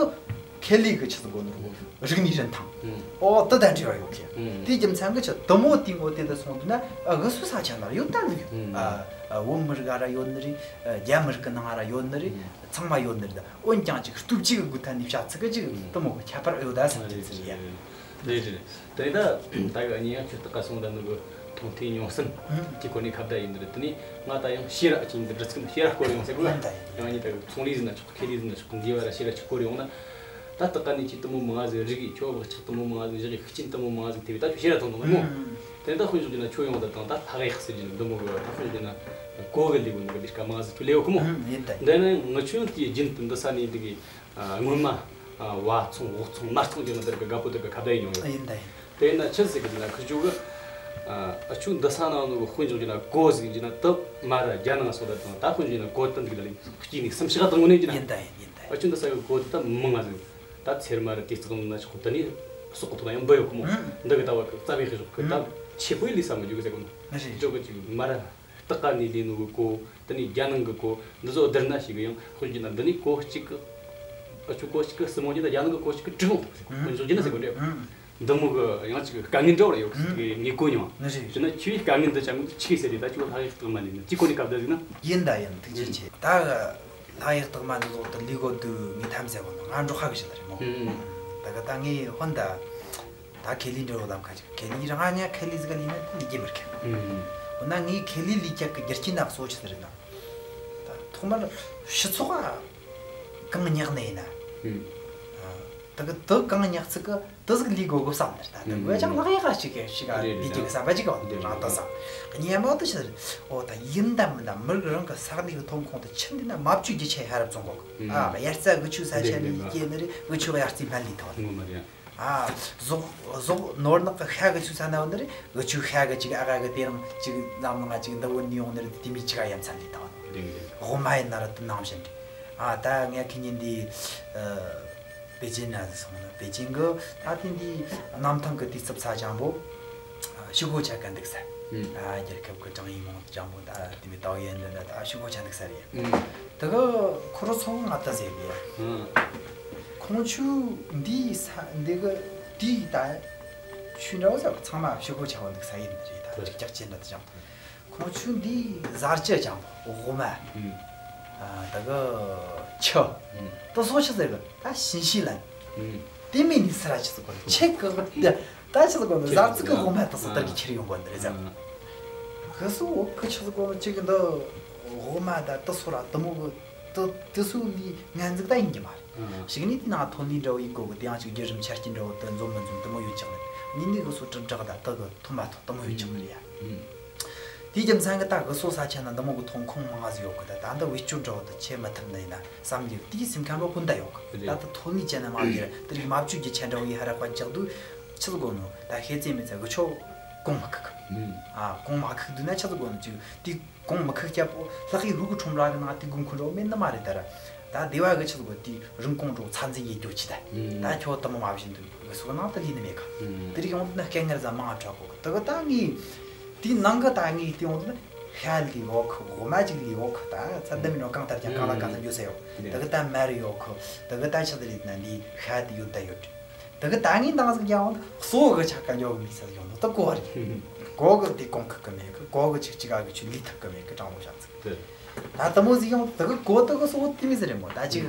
ཁེ་ལས་གི་ཆི་ཟིག་གོ་ནོ་རིག་གནས་རིན་ཐང་། ཨང་། ཨོ་དེ་དང་འབྲེལ་བ་ཡོད་གི། ཨང་། དེའི་རྒྱུ་མཚན་གི་ཆི་དེ་མོ་དེའི་ངོ་དེ་དུ་སོང་དུས་ན་ཨ་གི་སུ་ས་ཆ་ན་ཡོད་ད་ལུགས། ཨང་། ཨ་བོད་མི་རིགས་ག་ར་ཡོད་ནི་རེད། རྒྱ་མི་རིགས་གི་ནང་ར་ཡོད་ནི་རེད། ཨང་། ཚང་མ་ཡོད་ནི་རེད། འོན་ཀྱང་ཅིག་སྟོབས་གཅིག་གི་སྒོ་ཐད་ནས་བྱ་ཚིག་གི་ཅིག་དེ་མོ་གི་ཁྱད་པར་ཡོད་ད་སེམས་ཅན་ཚིག་ཡ། རེད་རེད། དེ་ད་ད་གི་ཉེ་ཡང་ཁྱོད་ལྟ་ག་སོང་ད་ནི་གི་མཐོང་ཐོས་མྱོང་སེམས་ཀྱི་སྒོ་ནས་ཁ་བརྡ་ཡིན་འདིར་དེ་ནས་ང་ད་ཡང་ཤེས་ར་ཅིག་འདི་འདྲི་ཚིག་འདི་ཤེས་ར་སྐོར་ཡོང་ས་གི་ལ་ཡང་ཉེ་ད་གི་ཚོང་ལས་ཟིན་ན་ཆོག་ཁེ་ལས་ཟིན་ན་ཆོག་འདི་བ་ར་ཤེས་ར་ཆོག་སྐོར་ཡོང་ན། ད་ལྟ་ཀ་ནས་ཁྱེད་དུ་མོ་མང་ཟིག་རིག་གི་ཁྱོད་བག་ཆགས་དུ་མོ་མང་ཟིག་བཞག་གི་ཤུགས་རྐྱེན་དུ་མོ་མང་ཟིག་ཐེབས་ད་ཁྱོད་ཤེས་ར་ཐོང་དུ་མོ། དེ་ད་དཔོན་ཞོག་གི་ན་ཁྱོད་ཡོང་ད་དང་ད་ལྷག་ཡག་ཟེར་གྱི་ན་འདི་མོ་གི་ད་དཔོན་ཞོག་གི་ན་གོ་གི་ལས་གོ་ནི་གི་ལས་ཀ་མང་ཟིག་ཁྱོད་ལས་གོ་གི་མོ། ཡིན་ད་ཡིན། འདི་ནི་ང་ཆུང་དེའི་རྒྱུན་དུ་འདི་ས་ནས་འདི་གི་སྔོན་མ་བ་ཚོང་འོག་ཚོང་མ་ཚོང་གི་ནི་འདིར་གི་དགའ་པོ་འདིར་གི་ཁ་བརྡ་ཡིན་ཡོང་ཡོད། ཡིན་ད་ཡིན། དེ་ན་ཆི་ཟིག་གི་ན་ཁི་ཆུ་གི་ཨ་ཆུ་འདི་ས་ནང་ནུ་གི་དཔོན་ཞོག་གི་ན་གོ་ཟིག་གི་ན་དུ་མ་ར་རྒྱ་ནང་སོ་ད་དང་ད་དཔོན་ཞོག་གི་ན་གོ་དུ་འདི་གི་ལ་ལས་སྐྱིད་ནི་སེམས་ཤག་དང་ངོ་ནས་གི་ན། ཡིན་ད་ཡིན་ཡིན་ད་ཡིན། ཨ་ཆུ་འདི་ས་གི་གོ་དུ་ད་མང་ང་ཟིག་ད་ཚེར་མ་ར་དེ་ཙག་ནང་ན་ཆོག་ད་ནི་སོག་གི་ཐོག་ན་ཡང་འབུ་ཡོད་གི་མོ། ཨང་། འདི་གི་ད་བ་གི་རྩ་བའི་ཤི་ཤོག་གི་ད་ཨང་། ཆེ་པོའི་ལས་ས་མི་རྒྱུ་གི་ཟེར་གོ་ནོ། ཨ་རེད། ཅོ་གི་ཅིག་མ་ར་སྟག་ཀ་ནི་ལས་ནོ་གི་གོ་ད་ནི་རྒྱ་ནང་གི་གོ་འདི་ཚོ་བསྡུར་ན་ཞིག་གི་ཡང་དཔོན་གྱི་ན་འདི་ནི་གོ་གཅིག་གི་ཨ་ཆུ་གོ་གཅིག་གི་སི་མོ་གྱི་ད་རྒྱ་ནང་གི་གོ་གཅིག་གི་གྲི་ཧོང་ཐོག་ཟེར་གོ་ཨང་། དཔོན་ཞོག་གྱི་ན་ཟེར་གོ་འདྲེ། ཨང་། འདི་མོ་གི་ཡང་ཅིག་དཀའ་ངལ་འདྲ་བ་ར་ཡོད་གི་ཟེར་གི་ངས་གོ་མྱོང་། ཨ་རེད། ཅི་ན་ཁྱོའི་དཀའ་ངལ་འདི་ཅང་ཆི་གི་ཟེར་རེད། ད་ཁྱོད་ལྷག་ཡག་རྟགས་མ་ནི་ན་ཅི་གོ་ནི་སྐབས་ད་ཟིག་ན། ཡིན་ད་ཡིན་ཐུགས་རྗེ་ཆེ། ད་ལྷག་ཡག་རྟགས་མ་འདི་ལོག་ཏུ་ལུས་གོ་དུ་ངས་ཐམས་ཅད་གོ་ན་ང་འགྲོ་ཁ་གི་ཞིག་ལ་རེད་མོ། ཨང་། ད་ག་ད་ངས་ཧོན་ད་ད་ཁེ་ལི་འདྲ་བོ་ལམ་ཁ་ཅིག་ཁེ་ལི་རང་ང་ཁེ་ལི་ཟིག་ག་ལི་ན་ད་ལི་རྒྱུ་མི་རྒྱུ། ཨང་། འོ་ན་ངས་ཁེ་ལི་ལི་རྒྱག་གི་རྒྱུ་རྐྱེན་ན་གཙོ་ཆི་ཟིག་རེད་ན། ད་ཐོག་མར་སྤྱི་ཚོགས་གང་ཉག་ནས་ཡིན་ན། ཨང་། ད་གི་དུ་གང་ཉག་ཚིག་གི་དུ་ཟིག་ལི་གོ་གོ་བསམ་ནས་ད་དུ་ཨང་གོ་ཅང་ལག་ཡག་ག་ཅིག་གི་ཞིག་ག་རེད་ལི་རྒྱུ་གི་བསམ་པ་ཅིག་ག་འདི་རང་ད་བསམ། གཉིས་མ་དུ་ཆི་ཟིག་རེད། འོ་ད་ཡིན་ད་མིན་ད་མི་རིགས་རང་གི་ས་གནས་གི་ཐོན་ཁུངས་དུ་ཆི་འདི་ན་མ་བཅོས་རྒྱུ་ཆེ་ཧ་རབ་བཙོང་གོ་གི། ཨང་། ཨ་དབྱར་རྩྭ་གི་ཆུ་ས་ཆ་ནས་སྐྱེ་ནི་རེད། གི་ཆུ་དབྱར་རྩྭ་སྨན་ལས་ཐོག་ནི། ངོ་མ་རེད། ཨ་ཟོག་ཟོག་ནོར་ནག་གི་ཤ་གི་ཆུ་ས་ན་བ་ནི་རེད། གི་ཆུ་ཤ་གི་ཅིག་ཨ་ག་གི་དེ་རང་ཅིག་འཛམ་གླིང་ང་ཅིག་འདི་བོ་ནི་ཡོང་ནི་རེད། དེ་མི་ཅིག་ཨ་ཡ་མཚན་ལས་ཐོག་ནི། རེད་རེད། དབུ་མ་ཡིན་ན་ར་དུ་ནང་བཞིན་རེད། ཨ་ད་ངས་ཁི་ཉིན་འདི་ཨ་པེ་ཅིན་ན་སོང་ན་པེ་ཅིན་གི་ད་ཐེངས་འདི་གནམ་ཐང་གི་དུས་ཚབ་ས་ཅང་པོ་ཨ་ཤི་གོ་ཆ་ག་འདུག་ས། ཨ་རྒྱལ་ཁབ་གི་ཀྲང་ཡིན་མོང་ཅང་པོ་ད་དེ་མི་ཏའོ་ཡན་འདི་འདྲ་ད་ཤི་གོ་ཆ་འདུག་ས་རེད། དེ་གི་ཁོ་རོ་ཚོ་ང་ད་ཟེར་གི། ཁོང་ཆུ་འདི་ས་འདི་གི་དེའི་ད་ཆུ་འདྲ་བོ་ཟེར་ཚང་མ་ཤི་གོ་ཆ་བ་འདུག་ས་ཡིན་རེད། ད་ཅིག་ཀྱག་ཅན་འདྲ་དུ་ཅང་། ནང་ཆོས་འདིའི་གཟར་གྱི་ཅང་འོག་མ། ཨ། ད་གི་ཆུ། ད་སོ་ཆི་ཟེར་གི་ད་ཞིན་ཤི་ལན། དེ་མིན་ནི་སི་ར་ཆི་ཟེར་གོ་ཆེ་གི་ད་ཆི་ཟེར་གོ་ནི་གཟར་ཚིག་གི་འོག་མ་ད་སོ་ལྟར་གི་ཁྱེར་ཡོང་གོ་ནི་རེད་ཟེར། གི་སོ་འོག་གི་ཆི་ཟེར་གོ་ནི་ཅིག་འདི་འོག་མ་ད་ད་སོ་ར་ད་མོ་གི་ད་ད་སོ་ལི་ངན་ཟིག་ད་ཡིན་གི་མ་རེད། ཞིག་ནི་དེ་ནང་ཐོན་ལི་འདྲ་བོ་ཡིན་གོ་གི་དེ་ཡང་ཅིག་རྒྱུ་རིམ་ཆ་རྐྱེན་འདྲ་བོ་ད་འཛོམས་མི་འཛོམས་ད་མོ་ཡོད་ཅིག་ནི་ནི་གི་སོ་དྲིལ་བསྒྲགས་ད་ད་གི་ཐོན་མ་ཐོན་ད་མོ་ཡོད་ཅིག་ནི་རེད་ཡ། དེའི་རྒྱུ་མཚན་གྱིས་ད་གི་སོ་ས་ཆ་ན་འདི་མོ་གི་ཐོན་ཁུངས་མང་ང་ཟིག་ཡོད་གི་ད་ད་འདི་བེད་སྤྱོད་འདྲ་བོ་ད་བྱེད་མི་ཐུབ་ནི་ཡིན་ན་བསམ་གྱི་དེའི་སེམས་ཁམས་ལ་ཧུན་ད་ཡོད་གི་ད་ད་ཐོན་ལི་ཅན་ན་མ་གི་ར་དེ་རིགས་མ་བཅོས་རྒྱུ་ཆ་འདྲ་བོ་ཡི་ཧ་ར་པ་རྒྱག་དུས་ཆི་ཟིག་གོ་ནོ་ད་ཤེས་ཚེ་མེད་ཚེ་གི་ཆོ་གོང་མ་ཁུག་གི་ཨ་གོང་མ་ཁུག་དུས་ན་ཆི་ཟིག་གོ་ནོ་ཅིག་དེ་གོང་མ་ཁུག་སྐྱ་པོ་ལྷག་གི་ཧུ་གི་ཁྲོམ་ར་གི་ནང་དེ་དགོས་མཁོ་འདྲ་བོ་མེད་ནི་མ་རེད་ད་ར། ད་སྡེ་བ་གི་ཆི་ཟིག་གོ་དེ་རིན་གོང་འགྲོ་ཚ་འཛིན་ཡེ་རྒྱུ་ཆི་ད་ད་ཁྱོ་དུ་མོ་མ་བཞིན་དུ་གི་སོ་ནང་དུ་ལི་ནི་མེད་གི་དེ་རིགས་ཡོང་དུས་ན་སྐད་ངར་ཟ་མང་ང་དྲག་གོ་གི་དུ་གི་ད་ངའི། དེའི་ནང་གི་ད་ངའི་སྟེང་འོག་ཏུ་ཤ་ལི་འོག་འོ་མ་ཅིག་ལི་འོག་ད་ཚ་འདི་མིན་ནོ་གང་ལྟར་ཀྱང་གང་ལ་གང་འཚམ་འགྱོ་ས་ཡོད། དེ་གི་ད་མར་ཡོད་ཁོ། དེ་གི་ད་ཆི་ཟིག་རེད་ན་ལི་ཤ་དེ་ཡོད་ད་ཡོད། དེ་གི་ད་ངའི་འདང་ཟིག་ཀྱང་འོང་ད་གཙོ་བོ་གི་ཆ་ག་འགྱོ་གི་མི་ས་ཟིག་ཡོང་ནོ་ད་གོ་རེད། གོ་གི་དེ་གོང་ཁུག་གི་མེད་གི་གོ་གི་ཅིག་ཅིག་ག་གི་ཆུ་ལི་ཐུབ་གི་མེད་གི་གྲང་མོ་ཞག་ཚིག་ད་དུ་མོ་ཟིག་ཡོང་དེ་གི་གོ་དེ་གི་སོ་དེ་མི་ཟིག་རེད་མོ་ད་ཅིག་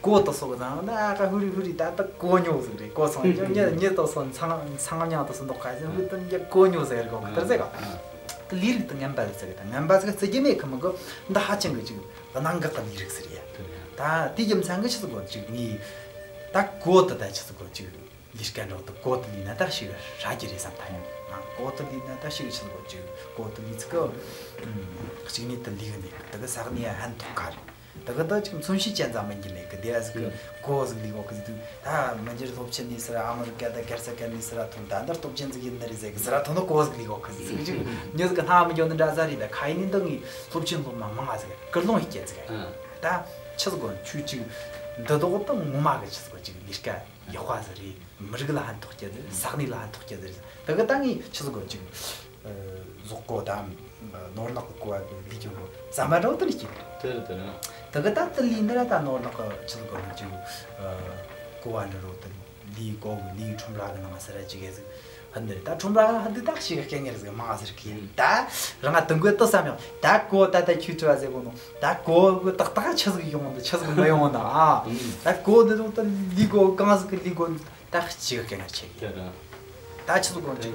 གོ་དེ་སོ་གི་ཙང་ན་ཨ་ཀ་ཧུ་རི་ཧུ་རི་ད་ད་གོ་ཉོ་ཟིག་རེད་གོ་སོང་ཉོ་ཉོ་ཉོ་དེ་སོ་ཚང་ཚང་ཉང་དེ་སོ་འདོག་ཁ་ཟིག་ཧུ་དེ་ཉོ་གོ་ཉོ་ཟིག་རེད་གོ་གི་དེར་ཟེ་ག་ད་ལི་རིགས་དེ་ངན་པ་ཟིག་ཟེ་གི་ད་ངན་པ་ཟིག་བརྩི་རྒྱུ་མེད་གི་མི་གི་ད་ཧ་ཅང་གི་ཅིག་གནད་འགག་གི་ལི་རིགས་ཟིག་རེད་ད་དེ་རྒྱུ་མཚན་གི་ཆི་ཟིག་གོ་ཅིག་ངི་ད་གོ་དེ་ད་ཆི་ཟིག་གོ་ཅིག་ལས་ཀ་འགྲོ་དུ་གོ་དུ་ལི་ན་ད་ཞིག་ར་རྒྱུ་རེད་བསམ་ཐལ་ཡང་ང་གོ་དུ་ལི་ན་ད་ཞིག་ཆི་གོ་ཅིག་གོ་དུ་ལི་ཚིག་གི་གཅིག་ནི་དུ་ལི་གི་མེད་གི་དུ་གི་ས་གནས་ཧན་ཐོག་ཁ་རེད་དུ་གི་ད་ཅིག་མཚོན་བྱེད་ཅན་ཙམ་མིན་གི་མེད་གི་དེ་ཨ་ཟིག་གི་གོ་ཟིག་ལི་གོ་གི་ཟིག་དུ་ད་མི་འགྱུར་སློབ་ཆེན་ནས་སི་ར་ཨ་མི་རི་ཀ་ད་གར་ས་ཀ་ནས་སི་ར་ཐོན་ད་འདར་སྟོབས་ཅན་ཟིག་ཡིན་ནི་རེད་ཟེ་གི་སི་ར་ཐོན་ནི་གོ་ཟིག་ལི་གོ་གི་ཟིག་ཅིག་མྱི་ཟིག་གི་སྣང་མི་འཇོག་ནི་འདྲ་ཟ་རེད་ད་ཁ་ཡིན་ནི་འདི་ངའི་སློབ་ཆེན་སློབ་མ་མང་ང་ཟིག་སྐུལ་སློང་ཡི་སྐྱེད་ཟིག་ད་ཆི་ཟིག་གོ་ཆུ་ཅིག་འདི་དོག་ད་ངོ་མ་གི་ཆི་ཟིག་གོ་ཅིག་ལས་ཀ་ཡག་པ་ཟིག་རེད། མི་རིགས་ལ་ཕན་ཐོགས་སྐྱེ་ཟེར་ས་གནས་ལ་ཕན་ཐོགས་སྐྱེ་ཟེར་ད་གི་ད་ངས་ཆི་ཟིག་གོ་ཅིག་ཟོག་གོ་དང་ནོར་ནག་གི་གོ་བ་ལས་ཀྱི་གོ་ཟ་མ་འགྲོ་དུ་ལས་ཀྱི་དེ་རེད་དེ་རེད། ད་གི་ད་དུ་ལས་འདི་ར་ད་ནོར་ནག་གི་ཆི་ཟིག་གོ་ནི་ཅིག་གོ་བ་འདྲ་རོ་དུ་ལས་གོ་གི་ལས་ཁྲོམ་ར་གི་ནང་ཟེར་ར་ཅིག་གེ་ཟིག་ཧན་དེ་རེད། ད་ཁྲོམ་ར་གི་ནང་ཧན་དེ་ད་ཞིག་སྐད་ངེར་ཟིག་མང་ཟེར་གི་ད་རང་ང་དུང་གོ་དུ་བསམ་ཡང་ད་གོ་ད་ད་ཁྱོད་ཁྲི་བ་ཟེར་གོ་ནོ་ད་གོ་གི་ཏག་ཏག་ཆི་ཟིག་ཡོང་ད་ཆི་ཟིག་མི་ཡོང་ད་ཨ་ད་གོ་འདི་རོ་ད་ལས་གོ་གང་ཟིག་གི་ལས་གོ་ད་གཅིག་གི་སྐད་ངར་ཆེ་གི་ཡ། ད་ཆི་ཟིག་གོ་ཅིག་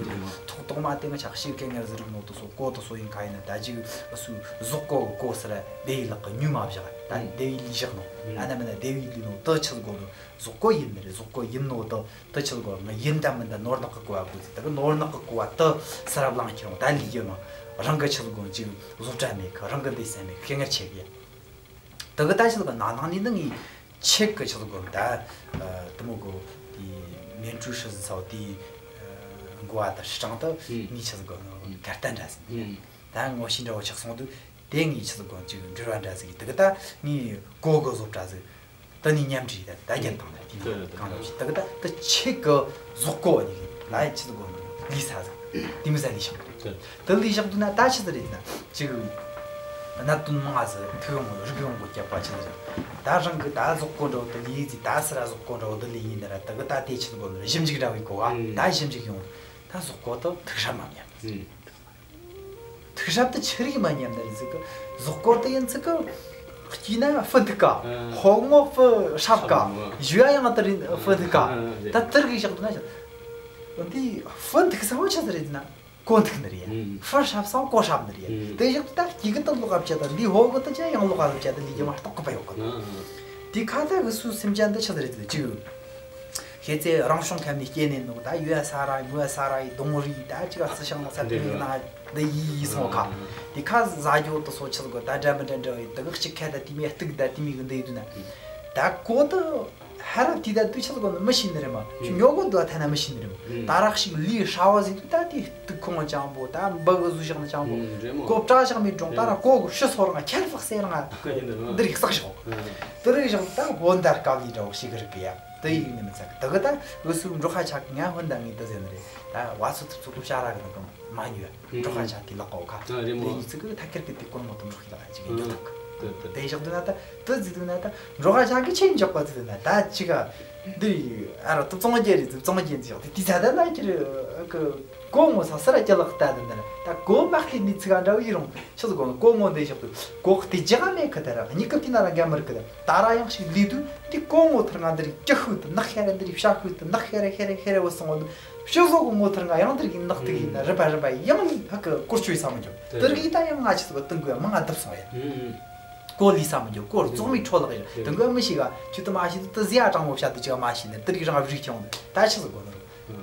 ཐོག་ཐོག་མ་དེ་ང་ཆག་ཤིག་སྐད་ངར་ཟིག་རིག་ནོ་དུ་སོ་གོ་དུ་སོ་ཡིན་ཁ་ཡིན་ན་ད་ཅིག་སུ་ཟོག་གོ་གི་གོ་ཟེར་དེ་ཡི་ལག་གི་ཉུ་མ་བཞག་ད་དེ་ཡི་ལི་བཞག་ནོ་ཨ་ན་མ་ན་དེ་ཡི་ལི་ནོ་དུ་ཆི་ཟིག་གོ་ནོ་ཟོག་གོ་ཡིན་ནི་རེད། ཟོག་གོ་ཡིན་ནོ་དུ་དུ་ཆི་ཟིག་གོ་ང་ཡིན་ད་མིན་ད་ནོར་ནག་གི་གོ་བ་གོ་ཟིག་ད་གི་ནོར་ནག་གི་གོ་བ་དུ་ཟེར་བ་ལང་ཁྱེར་འོང་ད་ལི་ཡི་ནོ་རང་གི་ཆི་ཟིག་གོ་ཅིག་བཟོ་གྲྭ་མེད་གི་རང་གི་འདི་ས་མེད་གི་སྐད་ངར་ཆེ་གི་ཡ། དེ་གི་ད་ཆི་ཟིག་གི་ནང་ནང་ནི་ནི་ངའི་ཆེད་གི་ཆི་ཟིག་གོ་ད་དུ་མོ་གོ་དེ་མེན་ཀྲུའུ་ཧྲི་ཟི་ཚའོ་དེ་འགོ་བ་ད་ཧྲི་ཀྲང་དུ་ངའི་ཆི་ཟིག་གོ་གར་སྟན་འདྲ་ཟིག་ད་ངོ་ཤེས་འདྲ་བོ་ཆགས་སོང་དུས་དེ་ངའི་ཆི་ཟིག་གོ་ཅིག་འབྲེལ་བ་འདྲ་ཟིག་དེ་གི་ད་ངའི་གོ་གི་བཟོ་གྲྭ་ཟིག་དུ་ནི་མཉམ་འབྲེལ་ད་ད་རྒྱན་དང་ད་དེ་ནི་གང་རུང་ཞིག་དེ་གི་ད་དུ་ཆེད་གི་ཟོག་གོ་ནི་ལ་ཡི་ཆི་ཟིག་གོ་ལི་ས་ཟིག་དེ་མི་ས་ལི་ཤང་དུ་ལི་ཤག་དུ་ན་ད་ཆི་ཟིག་རེད་ན་ཅིག་གནད་དོན་མང་ཟིག་ཐུག་ཡོང་རིག་ཡོང་གོ་རྒྱབ་པ་ཆི་ཟིག་རེད། ད་རང་གི་ད་ཟོག་གོ་འགྲོ་དུ་ལི་ཟིག་ད་སི་ར་ཟོག་གོ་འགྲོ་དུ་ལི་ཡིན་ན་ར་དེ་གི་ད་དེ་ཆི་ཟིག་གོ་ནི་ཞིབ་འཇུག་འདྲ་བའི་གོ་བ་ད་ཞིབ་འཇུག་ཡོང་ད་ཟོག་གོ་དུ་ཐུག་ཧྲ་མ་མཉམ། ཐུག་ཧྲ་དུ་ཆི་རིག་མ་མཉམ་ནི་རེད་ཟིག་གི་ཟོག་གོ་དུ་ཡིན་ཚིག་གི་སྐྱིད་ན་ཧྥུ་འདུག་ག་ཧོ་ངོ་ཧྥུ་ཧྲབ་ག་ཞུ་ཡ་ཡང་དུ་རིན་ཧྥུ་འདུག་ག་ད་དུར་གི་ཞག་དུ་ན་ཞག་འདི་ཧྥུ་འདུག་ས་བོ་ཆི་ཟིག་རེད་ན། གོ་འདུག་ནི་རེད། ཧྥུ་ཧྲབ་སང་གོ་ཧྲབ་ནི་རེད། དེ་ཡག་ཏུ་ད་སྐྱིད་གི་ཏུ་ལོག་ཨབ་ཅེ་ད་འདི་ཧོ་གི་ཏུ་ཅེ་ཡང་ལོག་ཨབ་ཅེ་ད་ལི་ཡ་མ་རྟོགས་གི་པ་ཡོད་གི། དེ་ཁ་ད་གི་སུ་སེམས་ཅན་འདི་ཆི་ཟིག་རེད་དུ་ཅིག་ཤེས་ཚེ་རང་བྱུང་ཁམས་ནས་སྐྱེས་ནས་ནོ་ད་ཡོད་ས་ར་ཡོད་ས་ར་ཡི་དོང་རི་ད་ཅིག་ཨ་ཚི་ཤང་ལ་ས་དེ་ཡིན་ན་འདི་ཡི་ཡི་སོང་ཁ། དེ་ཁ་ཟ་རྒྱུ་དུ་སོ་ཆི་ཟིག་གོ་ད་འདྲ་མི་འདྲ་འདྲ་ཡི་དུ་གི་གཅིག་ཁ་ད་དེ་མི་སྟུག་ད་དེ་མི་གི་འདི་ཡི་དུ་ན། ད་གོ་ད། ཧ་ར་དེ་ད་དུས་ཆད་གོ་ནི་མི་ཤེས་ནི་རེད་མ། ཁྱོད་ཉོ་གོ་འདུག་ཐ་ན་མི་ཤེས་ནི་རེད་མ། ད་རག་ཞིག་ལུས་ཧྲ་བ་ཟིག་དུས་ད་དེ་དུག་ཁོང་ཅང་པོ་ད་འབུ་གི་གཟུགས་བཞག་ནི་ཅང་པོ་གོ་བཀྲ་བཞག་མི་གྲོང་ད་ར་གོ་གི་ཤི་སོ་རང་ཁྱད་ལྤགས་སེ་རང་འདི་རིགས་བསགས་ཤོག་དུ་རིགས་བཞག་ད་བོ་འདར་དཀའ་ལས་འདྲ་བོ་ཞིག་རིག་གི་ཡ་དུ་ཡིག་ནི་མི་ཚད་གི་དུ་གི་ད་འུ་སུ་འབྲོག་ཁ་ཆག་གི་ང་ཧོན་ད་ངི་དུ་ཟེར་ནི་རེད། ད་བ་སུ་ཐུབ་ཚུགས་གོ་ཤ་ར་གི་ནི་གི་མ་ཉོ་ཡ་འབྲོག་ཁ་ཆག་གི་ལག་གོ་ཁ་དེ་ཉི་ཚིག་གི་ཐད་ཀར་གི་དེ་གོ་མོ་དུ་འབྲོག་ཁི་ལག་ཅིག་གི་ཉོ་ཐུབ་གི་དེ་བཞག་འདུག་ན་ད་དེ་ཟིག་འདུག་ན་ད་འགྲོ་ཁ་བཞག་གི་ཆེན་འཇོག་པ་ཟིག་འདུག་ན་ད་ཅི་ག་འདི་ཨ་རོ་ཏུ་བཙོང་རྒྱལ་རེད་ཟིག་བཙོང་རྒྱལ་འདི་བཞག་དེ་དེ་ད་ད་ན་ཁྱེར་གི་གོ་ངོ་ས་སི་ར་ཅི་ལག་ལྟ་འདི་འདི་ན་ད་གོ་མ་ཁི་ནི་ཚིག་ག་འདྲ་བོ་ཡི་རུང་ཆི་ཟིག་གོ་ནི་གོ་ངོ་འདི་བཞག་དུ་གོ་དེ་ཇི་ག་མེད་ཁི་ད་ར་གཉིས་ཀི་དེ་ན་ར་འགའ་མི་རིག་གི་ད་ད་ར་ཡང་ཞིག་ལི་དུ་དེ་གོ་ངོ་ཐར་ང་འདི་རིག་ཀྱི་ཤུ་དུ་ནག་ཤེ་ར་འདི་རིག་ཤ་ཤུ་དུ་ནག་ཤེ་ར་ཤེ་ར་ཤེ་ར་བུ་སོང་བ་དུ། ཕྱི་ཟོག་གི་ངོ་ཐར་ང་ཡང་དེར་གི་ནག་ཐིག་ཡིན་ན་རི་པ་རི་པ་ཡང་ཧ་གི་སྐོར་བཅུ་ཡི་ས་མི་འཇོག་དེ་དེར་གི་ད་ཡང་ང་ཆི་ཟིག་ཏུང་གི་མང་ང་བརྡབ་སོང་ཡ། ཨུམ། གོ་ལི་ས་མི་འཇོག་གོ་རྫོགས་མི་འཕྲོ་ལག་ཡ་དེ་དེ་གི་མི་ཤི་ག་ཆུ་དུ་མ་ཤི་དུ་ཟི་ཡ་གྲང་མོ་བྱ་དུ་ཅི་ག་མ་ཤི་ནི་དེར་གི་རང་བཞི་ཁྱོང་ད་ཆི་ཟིག་གོ་ནོ་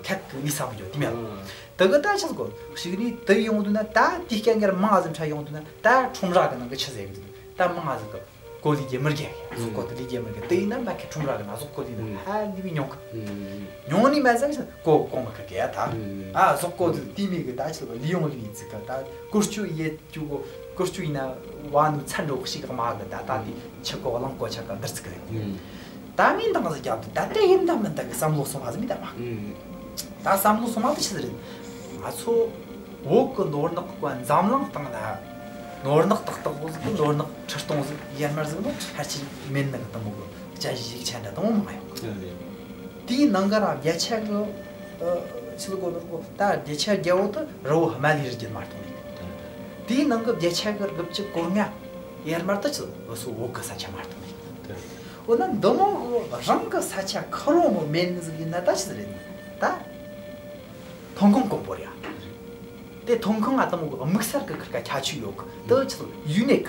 ཁད་གི་ལི་ས་མི་འཇོག་དེ་མེད་ལ། དེ་གི་ད་ཆི་ཟིག་གོ་ཞིག་ནི་དེ་ཡོང་དུ་ན་ད་དེ་སྐད་ངར་མང་ང་ཟིག་འཕྲ་ཡོང་དུ་ན་ད་ཁྲོམ་ར་གི་ནང་གི་ཆི་ཟིག་ཡིན་དུ་ད་མང་ང་ཟིག་གི་གོ་ལི་རྒྱལ་མི་རྒྱལ་གཟུགས་གོ་དེ་ལི་རྒྱལ་མི་རྒྱལ་དེ་ཡིན་ན་མ་ཁེ་ཁྲོམ་ར་གི་ན་གཟུགས་གོ་ལི་ན་ཧ་ལི་བི་ཉོང་གི་ཉོང་ནི་མ་ཟ་གི་གོ་གོ་མ་ཁེ་གེ་ཡ་ད་ཨ་གཟུགས་གོ་དེ་དེ་མི་གི་ད་ཆི་ལི་ཡོང་ལི་ཡི་ཚིག་ག་ད་ཀུར་ཆུ་ཡེ་ཅུ་གོ་ཀུར་ཆུ་ཡིན་ན་བ་ནུ་ཚན་འགྲོ་ཤི་གི་མ་གི་ད་ད་དེ་ཆི་གོ་གླང་གོ་ཆ་ག་འདིར་ཚིག་གི་རེད། ད་མིན་དང་ཟི་རྒྱབ་དུ་ད་དེ་ཡིན་ད་མིན་ད་གི་བསམ་བློ་སོང་བ་ཟི་མི་ད་མ་ད་བསམ་བློ་སོང་བ་དེ་ཆི་ཟི་རེད། ང་ཚོ་བོད་གི་ནོར་ནག་གི་འཛམ་གླིང་སྟེང་ན་ནོར་ནག་ཏག་ཏག་བོ་ཟིག་གི་ནོར་ནག་ཁྲི་སྟོང་ཟིག་ཡར་མར་ཟིག་ནི་ཧར་ཆི་མེད་ནི་གི་དུ་མོ་གི་བཅའ་གཞི་ཡིག་ཆ་འདྲ་དང་མང་ཡོད་གི། དེའི་ནང་གི་ར་བརྒྱ་ཆ་གི་ཆི་ལ་གོ་ནོར་གོ་ད་བརྒྱ་ཆ་བརྒྱ་བོ་དུ་རི་བོ་ཧི་མ་ལ་ཡའི་རི་རྒྱུད་མ་གཏོགས་མེད། དེའི་ནང་གི་བརྒྱ་ཆ་གི་དགུ་བཅུ་གོ་ལྔ་ཡར་མར་དུ་ཆི་བུ་སོ་བོད་གི་ས་ཆ་མ་གཏོགས་མེད། འོ་ན་འདི་མོ་གི་རང་གི་ས་ཆ་ཁ་རོ་མོ་མེད་ནི་ཟིག་ཡིན་ན་ད་ཆི་ཟིག་རེད་ནི་ད། ཐོན་ཁུངས་དཀོན་པོ་རེད་ཨ། དེ་ཐོན་ཁུངས་ང་དང་མོ་གི་དམིགས་བསལ་གི་ཁིར་ཀ་ཁྱད་ཆོས་ཡོད་གི་དེ་ཆི་ཟིག་ཡུ་ནིག་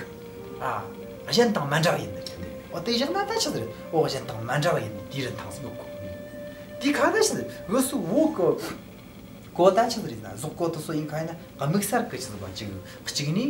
ཨ། གཞན་དང་མ་འདྲ་བ་ཡིན་ནི་རེད། འོ་དེ་བཞག་ན་ད་ཆི་ཟིག་རེད། འོ་གཞན་དང་མ་འདྲ་བ་ཡིན་ནི་དེའི་རིན་ཐང་ཟིག་ཡོད་གི་དེ་ཁ་ད་ཆི་ཟིག་བུ་སོ་བོད་གི་གོ་ད་ཆི་ཟིག་རེད་ན་གཟུགས་གོ་དུ་སོ་ཡིན་ཁ་ཡིན་ན་དམིགས་བསལ་གི་ཆི་ཟིག་གཅིག་གཅིག་ནི།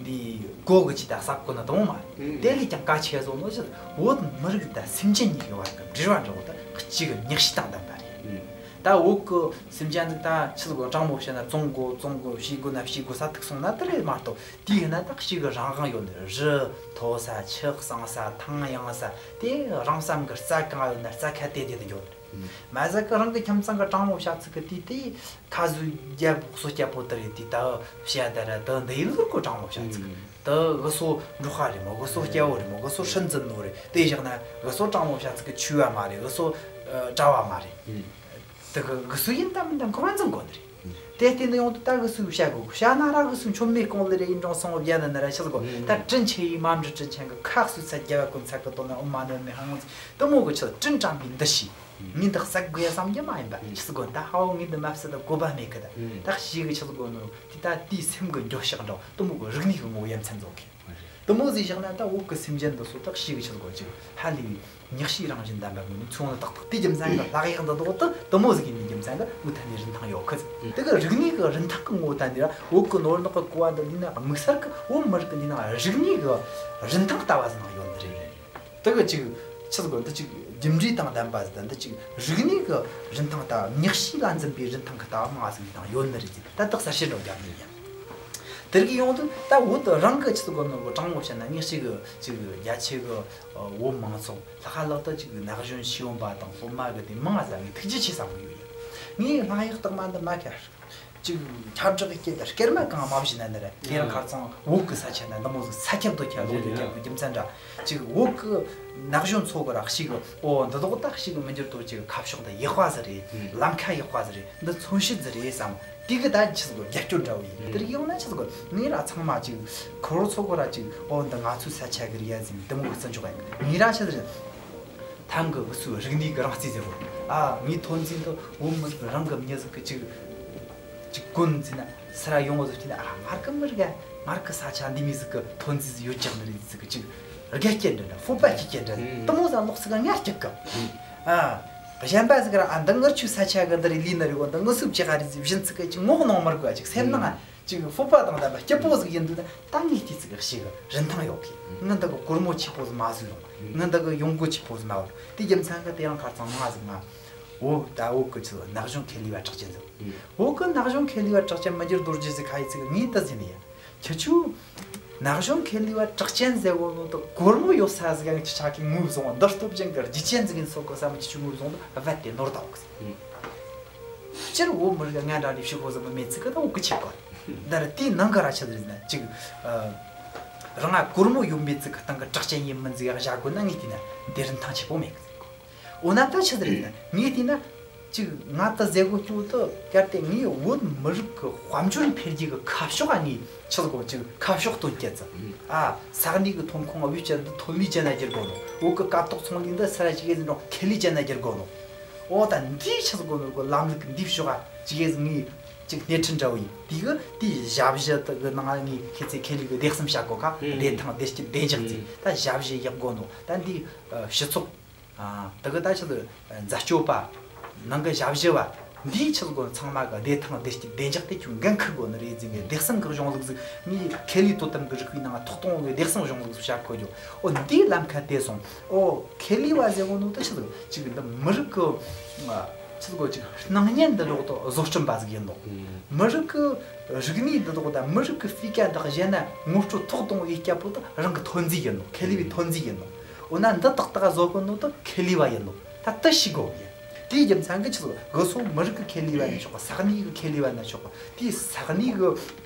འདི་སྒོ་གི་ཅི་ད་ས་གོ་ན་དང་མ། ཨུམ། དེ་ལས་ཀྱང་གལ་ཆེ་བཟོ་ནོ་ཞིག་བོད་མི་རིགས་དང་སེམས་ཅན་གཉིས་ཀྱི་བར་གྱི་འབྲེལ་བ་འདྲ་བོ་ད་གཅིག་གི་ཉག་གཤིས་དང་ལྡན་པ་རེད། ཨུམ། ད་བོད་གི་སེམས་ཅན་འདི་ད་ཆི་ཟིག་གོ་དྲང་མོ་བཤད་ན་བཙོང་དགོ་བཙོང་དགོ་བྱེད་དགོ་ན་བྱེད་དགོ་ས་ཐུག་སོང་ན་དེ་རེད་མ་གཏོགས་དེ་ཡིན་ན་ད་གཅིག་གི་རང་དབང་ཡོད་ནི་རི་མཐོ་ས་ཆུ་གཙང་ས་ཐང་ཡངས་ས་དེ་རང་བསམ་གི་རྩ་གང་ཡོད་ན་རྩ་ཁ་དེ་དེ་དུ་འགྱོ་ནི། མ་ཟད་ཀི་རང་གི་ཁྱིམ་ཚང་གི་དྲང་མོ་བྱ་ཚིག་གི་དེ་དེ་ཁ་ཟུའི་རྒྱལ་པོ་སོ་སྐྱ་པོ་དེ་རེད་དེ་ད་བཤད་ད་ར་དེ་འདི་ཡི་ལུར་གོ་དྲང་མོ་བྱ་ཚིག་དེ་གི་སོ་འབྲོག་ཁ་རེད་མོ་གི་སོ་སྐྱ་བོ་རེད་མོ་གི་སོ་སྲིན་འཛིན་ནོ་རེད། དེ་བཞག་ན་གི་སོ་དྲང་མོ་བྱ་ཚིག་གི་ཆུ་བ་མ་རེད་གི་སོ་གྲྭ་བ་མ་རེད། དེ་གི་གི་སོ་ཡིན་ད་མིན་ད་འཁོར་བ་འཛིན་དགོ་ནི་རེད། དེ་བརྟེན་ནས་ཡོང་དུས་ད་གི་སོའི་བྱ་དགོ་བྱ་ན་ར་གི་སོའི་མཆོད་མེ་གང་ལེ་རེ་ཡིན་ཀྲང་སོང་བ་བྱ་ན་ན་ར་ཤི་དགོ་ད་དྲིན་ཆེ་ཡི་མ་འབྲི་དྲིན་ཆེན་གི་ཁ་སོའི་ཚ་རྒྱ་བ་ཀུན་ཚ་གི་དོ་ན་ཨུ་མ་ནོ་ནི་ཧང་དེ་མོ་གི་ཆི་དྲིན་དྲན་པའི་འདུ་ཤེས། ངས་འདི་བསགས་དགོས་ཡ་བསམ་རྒྱུ་མ་ཡིན་པ་ཆི་ཟིག་གོ་ད་ཧའོ་ངས་འདི་མ་བསད་ད་དགོས་པ་མེད་གི་ད། ད་ཞིག་གི་ཆི་ཟིག་གོ་ནོ་དེ་ད་དེའི་སེམས་གི་འགྱོད་བཤགས་འདྲ་དུ་མོ་གི་རིག་གནས་གི་ངོ་ཡ་མཚན་རྫོགས་གི། དུ་མོ་ཟིག་བཞག་ན་ད་བོད་གི་སེམས་ཅན་འདི་ཚོ་ད་ཞིག་གི་ཆི་ཟིག་གོ་ཅིག་ཧ་ལས་པའི་ཉག་གཤིས་རང་བཞིན་ལྡན་པ་ངོ་ནས་མཚོན་ན་ཏག་ཏག་དེ་རྒྱུ་མཚན་གི་ལྷག་ཡག་འདི་དོག་ཏུ་དུ་མོ་ཟིག་ཡིན་ནི་རྒྱུ་མཚན་གི་འུ་ཐ་ནས་རིན་ཐང་ཡོད་གི། དེ་གི་རིག་གནས་གི་རིན་ཐང་གི་ངོ་བོ་ད་འདི་ར་བོད་གི་ནོར་ནག་གི་གོ་བ་འདི་འདི་ན་དམིགས་བསལ་གི་བོད་མི་རིགས་གི་འདི་ན་རིག་གནས་གི་རིན་ཐང་ལྟ་བ་ཟིག་ནང་ཡོད་ནི་རེད། དེ་གི་ཅིག་ཆི་ཟིག་གོ་འདི་ཅིག་རྒྱུ་འབྲས་དང་ལྡན་པ་ཟིག་དང་འདི་ཅིག་རིག་གནས་གི་རིན་ཐང་ལྟ་བ་ཉག་གཤིས་ལ་འཛིན་པའི་རིན་ཐང་གི་ལྟ་བ་མང་ཟིག་དང་ཡོད་ནི་རེད་ཟིག་ད་དག་གསར་བཤད་འགྲོ་རྒྱབ་ནི་ཡིན། དེ་གི་ཡོང་དུས་ད་བོད་དུ་རང་གི་ཆི་ཟིག་གོ་ནོ་གི་དྲང་མོ་བཤད་ན་ངས་ཞིག་གི་ཅིག་རྒྱ་ཆེ་གི་བོད་མང་ཚོགས་ལྷག་ལྷག་ཏུ་ཅིག་ན་གཞོན་ཤེས་ཡོན་པ་དང་སློབ་མ་གི་དེ་མང་ཟིག་ངས་ཐུགས་རྗེ་ཆེ་བསམ་གི་ཡོད་ཡིན། ངས་ལྷག་ཡག་རྟགས་མ་འདི་མ་ཁྱེར། ཅིག་ཁྱབ་བསྒྲགས་ཀྱི་སྐད་དང་སྐར་མ་གང་མ་བྱིན་ན་ནི་རེད། དེ་རིང་ཁ་རྩང་བོད་ཀྱི་ས་ཆ་ན་འདི་མོ་ཟིག་ས་ཁྱབ་ཏུ་ཁྱབ་ལོག་ཏུ་ཁྱབ་གི་རྒྱུ་མཚན་འདྲ། ཅིག་བོད་ཀྱི་ན་གཞོན་ཚོ་གི་ར་ཞིག་ཨོ་འདི་དོག་ད་ཞིག་མི་འགྱུར་དོ་ཅིག་ཁ་ཕྱོགས་འདི་ཡག་པ་ཟིག་རེད། ལམ་ཁ་ཡག་པ་ཟིག་རེད། འདི་མཚོན་བྱེད་ཟིག་རེད་བསམ། དེ་གི་ད་ཆི་ཟིག་རྒྱབ་སྐྱོར་འདྲ་བོ་ཡིན། དེ་རིགས་ཡོང་ན་ཆི་ཟིག་ངས་ར་ཚང་མ་ཅིག་ཁོ་རོ་ཚོ་གི་ར་ཅིག་ཨོ་འདི་ང་ཚོའི་ས་ཆ་གི་རེད་ཡ་ཟིན་འདི་མོ་གི་བརྩི་འཇོག་ཡིན། ངས་ར་ཆི་ཟིག་ཐམ་གི་བུ་སུ་རིག་གནས་གི་རང་རྩིས་ཟེར་བོ། ཨ་ངའི་ཐོན་རྫས་འདི་བོད་མི་རང་གི་མྱི་ཟིག་གི་ཅིག་ཅིག་གོན་ཟིན་ན་སི་ར་ཡོང་བ་ཟིག་ཅི་ན་ཨ་ང་གི་མི་རིགས་ང་གི་ས་ཆ་འདི་མི་ཟིག་གི་ཐོན་རྫས་ཟིག་ཡོད་ཀྱག་ནི་རེད་ཟིག་གི་ཅིག་རྒྱ་སྐྱེད་འདྲ་འདྲ་ཧྥུ་པ་ཅིག་སྐྱེད་འདྲ་དུ་མོ་ཟ་ལོག་ཟིག་ང་སྐྱིད་གི། ཨ་གཞན་པ་ཟིག་ར་ཨ་འདི་ངར་ཆུ་ས་ཆ་གི་འདི་རེད་ལི་ནི་རེད་འོ་འདི་ངུ་སུབ་ཅི་ག་རེད་ཟིག་བཞིན་ཟིག་གི་ཅིག་ངོག་ནང་མར་དགོས་ཅིག་སེམས་ནང་ཅིག་ཧྥུ་པ་དང་ལྡན་པ་སྐྱིད་པོ་ཟིག་ཡིན་དུས་ན་ད་ངས་དེ་ཟིག་ཞིག་རིན་ཐང་ཡོད་གི། ངི་འདི་གི་སྒོར་མོ་ཆེ་པོ་ཟིག་མ་ཟིག་ཡོང་། ངི་འདི་གི་ཡོང་སྒོ་ཆེ་པོ་ཟིག་མ་བར། དེ་རྒྱུ་མཚན་གི་དེ་རིང་ཁ་རྩང་མ་ཟིག་ང་། བོད་ད་བོད་གི་ཆི་ན་གཞོན་ཁེ་ལས་པ་གྲགས་ཅན་ཟིག་བོད་གི་ན་གཞོན་ཁེ་ལས་པ་གྲགས་ཅན་མི་འགྱུར་རྡོ་རྗེ་ཟིག་ཁ་ཡི་ཚིག་ངས་ད་ཟིན་ཡ། ཁྱེད་ཆོ། ན་གཞོན་ཁེ་ལས་པ་གྲགས་ཅན་ཟེར་བོ་ནོ་ད་སྒོར་མོ་ཡོད་ས་ཟིག་ཡང་ཁྱི་ཆ་གི་ངུ་བཟུང་བ་འདི་སྟོབས་ཅན་གི་རྒྱུ་ཅན་ཟིག་ཡིན་སོགས་གི་བསམ་ཁྱི་ཆོ་ངུ་བཟུང་ད་བད་དེ་ནོར་ད་འོག་ཟིག་སྤྱིར་བོད་མི་རིགས་ང་འདྲ་ལས་ཕྱི་ཁོ་ཟིག་མི་མེད་ཚིག་གི་ད་འོག་གི་ཆེ་གོ། ད་ར་དེའི་ནང་གི་ར་ཆི་ཟིག་ན་ཅིག་རང་ང་སྒོར་མོ་ཡོད་མེད་ཅིག་གི་སྟེང་གི་གྲགས་ཅན་ཡིན་མིན་ཟིག་བཞག་དགོས་ན། ངས་བལྟས་ན་དེ་རིན་ཐང་ཆེ་པོ་མེད་གི་ཟེར་གོ། འོ་ན་ད་ཆི་ཟིག་རེད་ན། ངས་བལྟས་ན་ཅིག་ང་ད་ཟེར་གོ་ཅུ་ད་གལ་ཏེ་ངས་བོད་མི་རིགས་ཀྱི་དཔལ་འབྱོར་འཕེལ་རྒྱས་ཀྱི་ཁ་ཕྱོགས་ཨ་ངས་ཆི་ཟིག་གོ། ཅིག་ཁ་ཕྱོགས་སྟོན་སྐྱེད་ཙི། ཨ་ས་གནས་ཀྱི་ཐོན་ཁུངས་བེད་སྤྱད་འདི་ཐོན་མིའི་ཅན་ན་བསྒྱུར་དགོས་ནོ། བོད་ཀྱི་ཀ་ཏོག་ཚོང་ལས་འདི་སི་ར་ཅིག་གི་ཟིན་རོགས་ཁེ་ལས་ཅན་ན་བསྒྱུར་དགོས་ནོ། འོ་ད་འདི་ཆི་ཟིག་གོ་ནོ་གི་ལམ་ལུགས་འདི་ཕྱོགས་ཨ་ཅིག་གི་ངས་ཅིག་སྣེ་ཁྲིད་འདྲ་བོ་ཡིན། དེ་གི་དེའི་ཞབས་ཞུ་དེ་གི་ནང་ངས་ཁྱེད་ཚོས་ཁེ་ལས་ཀྱི་སྡེ་གསུམ་བྱ་གོ་ཁ། ཨུམ། བདེ་ཐང་བདེ་སྐྱིད་བདེ་འཇགས་ཟེར། ཨུམ། ད་ཞབས་ཞུ་ཡག་དགོས་ནོ། ད་འདི་ཨ་སྤྱི་ཚོགས་ཨ་དེ་གི་ད་ཆི་ཟིག་འཛད་སྤྱོད་པ་ནང་གི་ཞབས་ཞུ་བ་འདིའི་ཆི་ཟིག་གོ་ཚང་མ་གི་བདེ་ཐང་བདེ་སྐྱིད་བདེ་འཇགས་དེ་ཁྱོད་འགན་འཁུར་དགོས་ནི་རེད་ཟེར་ནས། སྡེ་གསུམ་གི་གཞུང་ལུགས་ཟིག་ངས་ཁེ་ལས་དོ་དམ་གི་རིག་པའི་ནང་ཐོག་གཏོང་བའི་སྡེ་གསུམ་གཞུང་ལུགས་ཟིག་བྱ་གོ་རྒྱུ། འོ་འདིའི་ལམ་ཁ་དེ་སོང་། འོ་ཁེ་ལས་བ་ཟེར་གོ་ནོ་ད་ཆི་ཟིག་ཅིག་འདི་མི་རིགས་ཀྱི་ཨ་ཆི་ཟིག་གོ་ཅིག་སྣང་བརྙན་འདི་ལོག་ཏུ་བཟོ་སྐྲུན་པ་ཟིག་ཡིན་ནོ། ཨུམ། མི་རིགས་ཀྱི་རིག་གནས་འདི་ལོག་དང་མི་རིགས་ཀྱི་སྤུས་ཀ་འདི་གཞན་ན་ངོ་སྤྲོད་ཐོག་གཏོང་བའི་སྐྱབས་བུ་དེ་རང་གི་ཐོན་རྫས་ཡིན་ནོ། ཁེ་ལས་པའི་ཐོན་རྫས་ཡིན་ནོ། འོ་ན་འདི་ཏག་ཏག་བཟོ་གོ་ནོ་དེ་ཁེ་ལས་པ་ཡིན་ནོ། ད་དེ་ཤེས་དགོས་ཡིན། དེའི་རྒྱུ་མཚན་གྱིས་ཆི་ཟིག་གོ་སོ་མི་རིགས་ཀྱི་ཁེ་ལས་པ་ཡིན་ཆོག་གི། ས་གནས་ཀྱི་ཁེ་ལས་པ་ཡིན་ཆོག་གི། དེའི་ས་གནས་ཀྱི་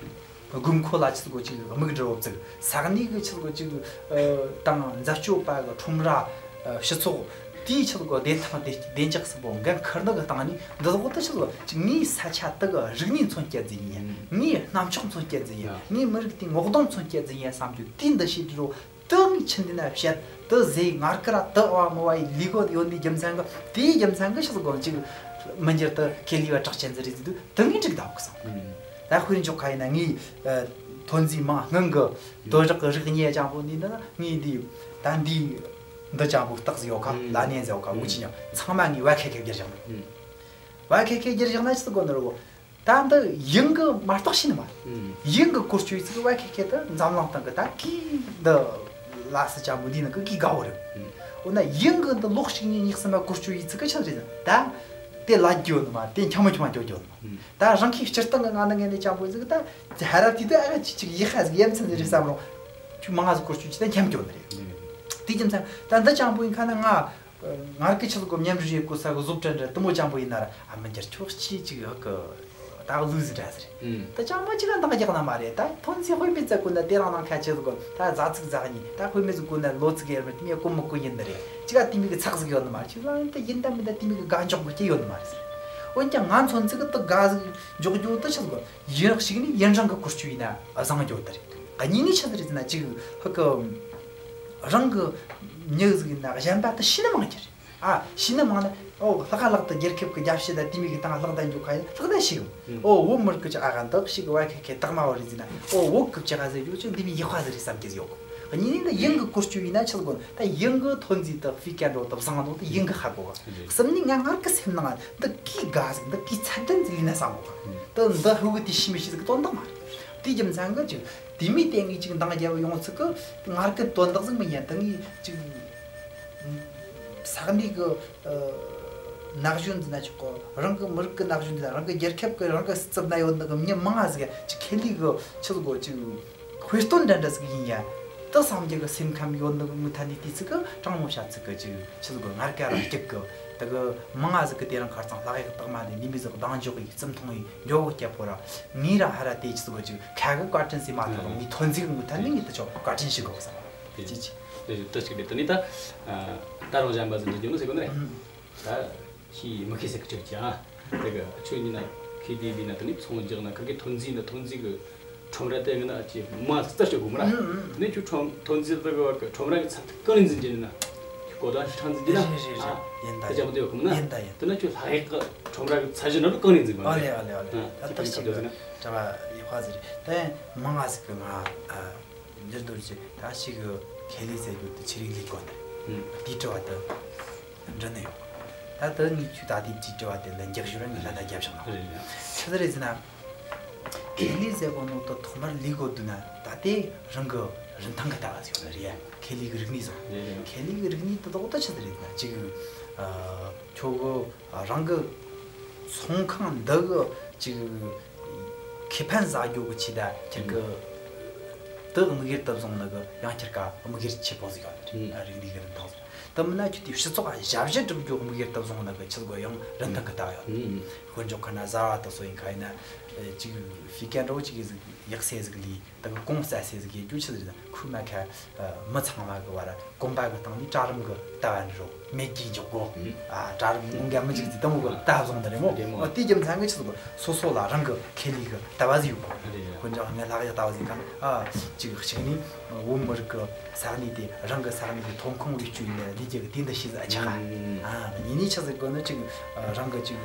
དགོས་མཁོ་ལ་ཆི་ཟིག་གོ་ཅིག་དམིགས་འདྲ་བོ་བཙུགས། ས་གནས་ཀྱི་ཆི་ཟིག་གོ་ཅིག་ཨ་དང་འཛད་སྤྱོད་པ་གི་ཁྲོམ་ར་ཨ་སྤྱི་ཚོགས་དེའི་ཆི་ཟིག་གོ་བདེ་ཐང་བདེ་བདེ་འཇགས་སུ་པོ་འགན་འཁུར་ནི་གི་སྟེང་ནས། འདི་ལོག་ཏུ་ཆི་ཟིག་གོ་ཅིག་ངའི་ས་ཆ་དེ་གི་རིག་གནས་མཚོན་བྱེད་རྫས་ཡིན། ངའི་རྣམ་ཅོག་མཚོན་བྱེད་རྫས་ཡིན། ངའི་མི་རིགས་དེའི་ངོ་གདོང་མཚོན་བྱེད་རྫས་ཡིན་བསམ་རྒྱུ་དེ་འདི་ཤེས་འགྲོ། དེ་ངས་ཆི་འདི་ན་བཤད། དེ་ཟེ་ངར་ཀི་ར་དེ་ཨ་མོ་བ་ཡི་ལི་གོ་ཡོད་ནི་རྒྱུ་མཚན་གི། དེའི་རྒྱུ་མཚན་གི་ཤི་གོ་ཅིག་མི་འགྱུར་དུ་ཁེ་ལས་པ་གྲགས་ཅན་ཟིག་རེད་ཟེར་དུས་དེ་ངས་འགྲིག་བསྡད་གི་སོང་། ད་དཔེར་འཇོག་ཁ་ཡིན་ན་ངའི་ཐོན་རྫས་མང་སྔོན་གི་དོ་རག་གི་རིག་གནས་ཅང་པོ་འདི་འདི་ན་ངའི་འདི་ད་འདི་འདི་ཅང་པོ་རྟགས་ཟིག་ཡོད་ཁ། ལ་ནས་ཟེར་ཁ་འུ་ཅི་ཉག་ཚང་མ་ངའི་བ་ཁེ་ཁེ་བསྒྱུར་བཞག་ནི། བ་ཁེ་ཁེ་བསྒྱུར་བཞག་ན་ཤི་གོ་ནི་རེད་བོ། ད་འདི་ཡིན་གི་མ་གཏོགས་ཤེས་ནི་མ་རེད། ཡིན་གི་བཀོལ་སྤྱོད་ཡིག་ཚིག་བ་ཁེ་ཁེ་དེ་འཛམ་གླིང་སྟེང་གི་ད་གི་འདི་ལ་སི་ཅང་པོ་འདི་ནི་གི་གི་དགའ་བོ་རེད། འོ་ན་ཡིན་གི་འདི་ལོག་ཞིག་ནས་ཉིག་སི་མ་བཀོལ་སྤྱོད་ཡིག་ཚིག་གི་ཆི་རེད་ཟེར་ན། ད་དེ་ལ་རྒྱུ་ནི་མ་དེ་འཁྱམ་མོ་འཁྱམ་མ་རྒྱུ་རྒྱུ་ནི་མ། ད་རང་གི་སྤྱིར་བཏང་གི་ང་ནི་ངས་ནི་ཅང་པོ་ཟིག་ད་ཧ་ར་དེ་ད་ཨ་ཅིག་ཅིག་ཡི་ཧ་ཟིག་ཡ་མཚན་ཟིག་རེད་བསམ་རུང་ཁྱོད་མང་ང་ཟིག་བཀོལ་སྤྱོད་ཅིག་ད་འཁྱམ་རྒྱུ་ནི་རེད། དེ་རྒྱུ་མཚན་ད་འདི་ཅང་པོ་ཡིན་ཁ་ན་ང་ངར་གི་ཆི་ཟིག་གོ་མཉམ་རུབ་བྱེད་དགོས་ས་གི་བཟོ་གྲྭ་འདྲ་དུ་མོ་ཅང་པོ་ཡིན་ན་ར། ཨ་མི་འགྱུར་ཁྱོད་ཅི་ཅིག་ཧ་གི་ད་ལུས་ཟིག་འདྲ་ཟེར། ད་ཅང་མ་ཅིག་ག་འདང་རྒྱག་ན་མ་རེད། ད་ཐོན་རྫས་དཔེ་མེད་ཙ་གོ་ན་དེ་རང་ནང་ཁ་ཆེ་ཟིག་གོ་ད་ཟ་ཚིག་ཟ་གཉིས་ད་དཔེ་མེད་ཟིག་གོ་ན་ལོ་ཚིག་ཡར་མི་དེ་མི་གོ་མི་གོ་ཡིན་ནི་རེད། ཅི་ག་དེ་མི་གི་ཚག་ཟིག་ཡོད་ནི་མ་རེད། ཅི་ལ་ཡིན་ད་ཡིན་ད་མིན་ད་དེ་མི་གི་དགའ་འཇོག་གི་སྐྱེ་ཡོད་ནི་མ་རེད་ཟེར། འོན་ཀྱང་ང་མཚོན་ཚིག་གི་དུ་དགའ་ཟིག་འཇོག་རྒྱུ་དུ་ཆི་ཟིག་གོ་ཡིན་ཞིག་ནི་ཡིན་རང་གི་བཀོལ་སྤྱོད་ཡིན་ན་བཟང་རྒྱུ་དེ་རེད། གཉིས་ནི་ཆི་ཟིག་རེད་ཟེར་ན་ཅིག་ཧ་གི་རང་གི་མྱི་ཟིག་ཡིན་ན་གཞན་པ་དུ་ཤི་ནི་མང་རྒྱུ་རེད། ཨ་ཤི་ནི་མང་ན་ཨོ་ལྷག་ལྷག་ཏུ་རྒྱལ་ཁབ་ཀྱི་རྒྱབ་ཤི་ད་དེ་མི་གི་དང་ལྷག་ད་འཇུག་ཁ་ཡིན་ལྷག་ད་ཤི་གི། ཨོ་བོད་མི་རིགས་ཀྱི་ཨ་ག་འདག་ཤི་གི་བ་ཁེ་ཁེ་དག་མ་བ་རེད་ཟེར་ན། ཨོ་བོད་ཀྱི་ཅི་ག་ཟེར་རྒྱུ་ཅི་འདི་མི་ཡག་པ་ཟིག་རེད་བསམ་གི་ཟིག་ཡོད་གི། གཉིས་ནི་ད་ཡིན་གི་བཀོལ་སྤྱོད་ཡིན་ན་ཆི་ཟིག་གོ་ད་ཡིན་གི་ཐོན་རྫས་དུ་སྤུས་ཀ་འགྲོ་དུ་བཟང་ནོ་དུ་ཡིན་གི་ཧ་གོ་གི། གསུམ་ནི་ང་ངར་གི་སེམས་ནང་འདི་གི་དགའ་ཟིག་འདི་གི་ཚད་ལྡན་ཟིག་ཡིན་ན་བསམ་གོ་གི། དུ་འདི་ཧུ་གི་དེ་ཤི་མི་ཤི་ཟིག་གི་དོན་དག་མ་རེད། དེའི་རྒྱུ་མཚན་གི་ཅིག་དེ་མི་དེ་ངས་ཅིག་འདང་རྒྱབ་ཡོང་ཚིག་གི་ངར་གི་དོན་དག་ཟིག་མི་ཉན་ད་ངས་ཅིག་ས་གནས་གི་ཨ་ན་གཞོན་འཛིན་ན་ཆོག་གི། རང་གི་མི་རིགས་གི་ན་གཞོན་འཛིན་ན། རང་གི་རྒྱལ་ཁབ་གི་རང་གི་སྲིད་ན་ཡོད་ནི་གི་མྱི་མང་ང་ཟིག་ཅིག་ཁེ་ལས་གི་ཆི་ཟིག་གོ་ཅིག་དཔེ་སྟོན་འདྲ་འདྲ་ཟིག་ཡིན་ཡ། ད་སངས་རྒྱས་ཀྱི་སེམས་ཁམས་ཡོད་ནི་གི་མུ་མཐའ་ནས་དུས་ཚིག་གི་དྲང་མོ་བཤད་ཚིག་གི་ཅིག་ཆི་ཟིག་གོ་ངར་ག་རང་སྐྱིད་གི་ད་གི་མང་ང་ཟིག་གི་དེ་རིང་ཁར་ཚང་ལྷག་ཡག་རྟགས་མ་ནས་འདི་མི་ཟིག་གདེང་འཇོག་གི་རྩིས་མཐོང་ཡི་འགྱོ་གི་སྐྱ་པོ་ར། ངས་ར་ཧ་ར་དེ་ཆི་ཟིག་གོ་ཅིག་ཁ་གི་བཀའ་དྲིན་ཟིག་མ་ཐོབ་རུང་ངའི་ཐོན་རྫས་གི་མུ་མཐའ་ནས་ངས་ད་ཆོག་བཀའ་དྲིན་ཞུ་དགོས་བསམ། དེ་ཅི་ཅི། དེ་ཅི་དེ་ཅིག་རེད། དེ་ནི་ད་ད་རུང་གཞན་པ་ཟིག་འདི་རྒྱུ་མོ་ཟེར་གོ་ནི་རེད། ད་ཤི་མི་ཤི་ཟེར་གི་ཅིག་ཅི་ཨ། དེ་གི་ཆོས་ཉིད་ན་ཁེ་དེ་བི་ན་དེ་ནི་ཚོང་རྒྱག་ན་ཁ་གི་ཐོན་རྫས་ན་ཐོན་རྫས་གི་ཁྲོམ་ར་དེ་ངི་ན་ཅི་མ་རྩ་ཆོག་གོ་མ་ར། དེ་ནི་ཁྱོད་ཁྲོམ་ཐོན་རྫས་དེ་གི་ཁྲོམ་ར་གི་ཚད་གང་ནས་འཛིན་གྱི་ན་གོ་ད་ཧྲང་འཛིན་གྱི་ན། རེད་རེད་རེད། ཨ་ཡིན་ད་དེ་ཅང་མ་དེ་ཡོད་གོ་མ་ན། ཡིན་ད་ཡིན། དེ་ན་ཁྱོད་ལྷག་ཡག་གི་ཁྲོམ་ར་གི་ཚད་གཞི་ན་རུ་གང་ནས་འཛིན་གོ་ཨ་ནི། ལེ་ཨ་ལེ་ཨ་ལེ། ཨ་ད་ད་ཅི་ཅི་གི་གི་ཟེར་ན་གྲྭ་བ་ཡི་ཧ་ཟེར་ད་མང་ང་ཟིག་གི་ང་ཨ། འགྱུར་རྡོ་རྗེ་ད་ཞིག་གི་ཁེ་ལས་ཟེར་རྒྱུ་དེ་ཆི་རིགས་ལས་གོ་ནི་རེད། དེའི་དྲི་བ་དེ་འདྲི་ནི་ཡོད། ད་དེ་ངས་ཁྱོད་ད་ལྟའི་དྲི་དྲི་བ་དེ་ལན་རྒྱག་ཞོར་ངས་ལན་ད་རྒྱབ་བཞག་ན། རེད་རེད། ཆི་ཟིག་རེད་ཟེར་ན། ཁེ་ལས་ཟེར་གོ་ནོ་དེ་ཐོག་མར་ལས་གོ་དུས་ན་ད་དེ་རང་གི་རིན་ཐང་གི་ལྟ་བ་ཟེར་གོ་ནི་རེད་ཡ། ཁེ་ལས་གི་རིག་གནས་ཟེར། རེད་རེད། ཁེ་ལས་གི་རིག་གནས་དེ་དག་ད་ཆི་ཟིག་རེད་ཟེར་ན་ཅིག་ཨ་ཁྱོད་གི་རང་གི་ཚོང་ཁང་འདི་གི་ཅིག་ཁེ་ཕན་ཟ་རྒྱུ་གི་ཆེད་ད་ཁྱེད་ཀྱི་དེ་དམིགས་ཡུལ་དུ་བཟུང་ནི་གི་ཡང་ཁྱེད་ཀ་དམིགས་ཡུལ་ཆེ་པོ་ཟིག་ཡོད་ནི་རེད། ཨ་རིག་གནས་གི་རིན་ཐང་ཟིག་དེ་མིན་ན་ཁྱོད་དེ་སྤྱི་ཚོགས་ཞབས་ཞུ་སྒྲུབ་རྒྱུ་དམིགས་ཡུལ་དུ་བཟུང་ནི་གི་ཆེད་གི་ཡང་རིན་ཐང་གི་ལྟ་ཡོད་ནི། འཇོག་ཁ་ན་བཟའ་བ་དང་སོ་ཡིན་ཁ་ཡིན་ན། ཅིག་ཕི་ཀན་འགྲོ་ཅིག་ཡག་སེ་ཟིག་ལི་ད་གི་གོང་གསལ་སེ་ཟིག་གི་རྒྱུ་ཆི་ཟིག་ན་ཁུ་མ་ཁ་མི་ཚང་མ་གི་བར་གོམ་པ་གི་སྟེང་ནས་གྲལ་རིམ་གི་ལྟ་བ་འདྲ་རོ་མེད་ཀྱི་འཇོག་གོ། ཨ་གྲལ་རིམ་ངོ་འགའ་མི་འཇིག་ཙི་དང་གི་ལྟ་བཟུང་ད་རེ་མོ། དེ་རྒྱུ་མཚན་གི་ཆི་ཟིག་སོ་སོ་ལ་རང་གི་ཁེ་ལས་གི་ལྟ་བ་ཟིག་ཡོད་གོ། ཁོ་འཇོག་ངས་ལྷག་ཡག་ལྟ་བ་ཟིག་ག་ཨ་ཅིག་གཅིག་ནི། བོད་མི་རིགས་ཀྱི་ས་གནས་དེ་རང་གི་ས་གནས་དེ་ཐོན་ཁུངས་བེད་སྤྱོད་ཡིན་ལས་རྒྱུ་གི་དེ་འདི་ཤེས་ཟིག་ཨ་ཆག་ཨ། ཨ་ཡིན་ནི་ཆི་ཟིག་དགོས་ནི་ཅིག་རང་གི་ཅིག་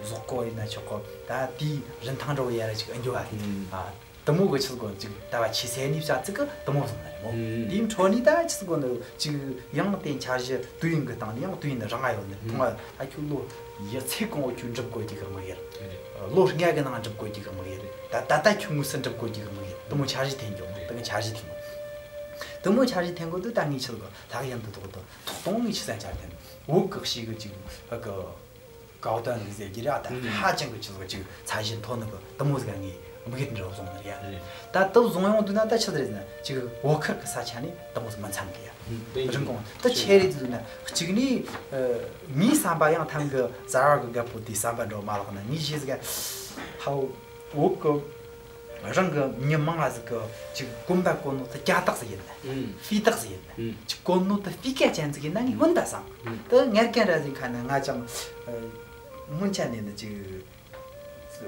བཟོ་བཀོད་ཡིན་ན་ཆོག་གོ། ད་དེའི་རིན་ཐང་འདྲ་བོ་ཡར་ཅིག་ཨ་འགྱོ་བ་དེ་ཨ་དུ་མོ་གི་ཆི་ཟིག་དགོས་ཅིག་ལྟ་བ་ཆེ་སེ་ནི་བྱ་ཚིག་གི་དུ་མོ་བཟུང་ནི་རེད་མོ། དེའི་འཕྲོ་ནི་ད་ཆི་ཟིག་དགོས་ནི་ཅིག་ཡང་དེ་འཆར་གཞི་དུས་ཡུན་གི་སྟེང་ནས་ཡང་དུས་ཡུན་རིང་ང་ཡོད་ནི་མཐོང་བ་ཨ་ཁྱོད་ལོ་ཡི་ཚེ་གང་བོ་ཁྱོད་འགྲུབ་དགོས་ཀྱི་གི་དམིགས་ཡུལ། ལོ་ལྔ་གི་ནང་འགྲུབ་དགོས་ཀྱི་གི་དམིགས་ཡུལ། ད་ད་ལྟ་ཁྱོད་དངོས་སུ་འགྲུབ་དགོས་ཀྱི་གི་དམིགས་ཡུལ་དུ་མོ་འཆར་གཞི་འཐེན་རྒྱུ་དུ་མོ་འཆར་གཞི་འཐེན་དགོས། དུ་མོ་འཆར་གཞི་འཐེན་དགོས་དུས་ད་ངས་ཆི་ཟིག་ལྷག་ཡང་དུ་ཐོག་ཏུ་ཐོག་གཏོང་ངས་ཆི་ཟིག་འཆར་འཐེན་འོག་གི་ཞིག་གི་ཅིག་གི་ཀའོ་ཏན་ལི་ཟེར་གྱི་ར་ད་ཧ་ཅང་གི་ཆི་ཟིག་ཅིག་ཚད་གཞི་མཐོ་ནི་གི་དུ་མོ་ཟིག་ངས་དམིགས་ཡུལ་འདྲ་བོ་བཟུང་ནི་རེད་ཡ། ད་དུ་བཟུང་ཡོང་དུས་ན་ད་ཆི་ཟིག་རེད་ཟེར་ན་ཅིག་བོད་ཁུལ་གི་ས་ཆ་ནས་དུ་མོ་ཟིག་མི་འཚམ་གི་ཡ། རིན་གོང་ད་ཆེ་རེད་དུས་ན་གཅིག་ནས་ངའི་བསམ་པ་ཡང་ཐང་གི་ཟ་བ་གི་རྒད་པོ་དེའི་བསམ་པ་འདྲ་བོ་མ་ལག་ན་ངས་ཞེས་ཟིག་ཧའོ་བོད་གི་རང་གི་མྱི་མང་ང་ཟིག་གི་ཅིག་གོམ་པ་གོ་ནོ་ད་ཀྱ་སྟག་ཟིག་ཡིན་ན་ཧྥི་སྟག་ཟིག་ཡིན་ན་ཅིག་གོ་ནོ་ད་ཧྥི་ཀ་ཅན་ཟིག་ཡིན་ན་ངས་མིན་ད་བསམ། ད་ངར་གན་ར་ཟིག་ཁ་ན་ང་ཅང་སྔོན་ཆད་ནས་ནི་ཅིག་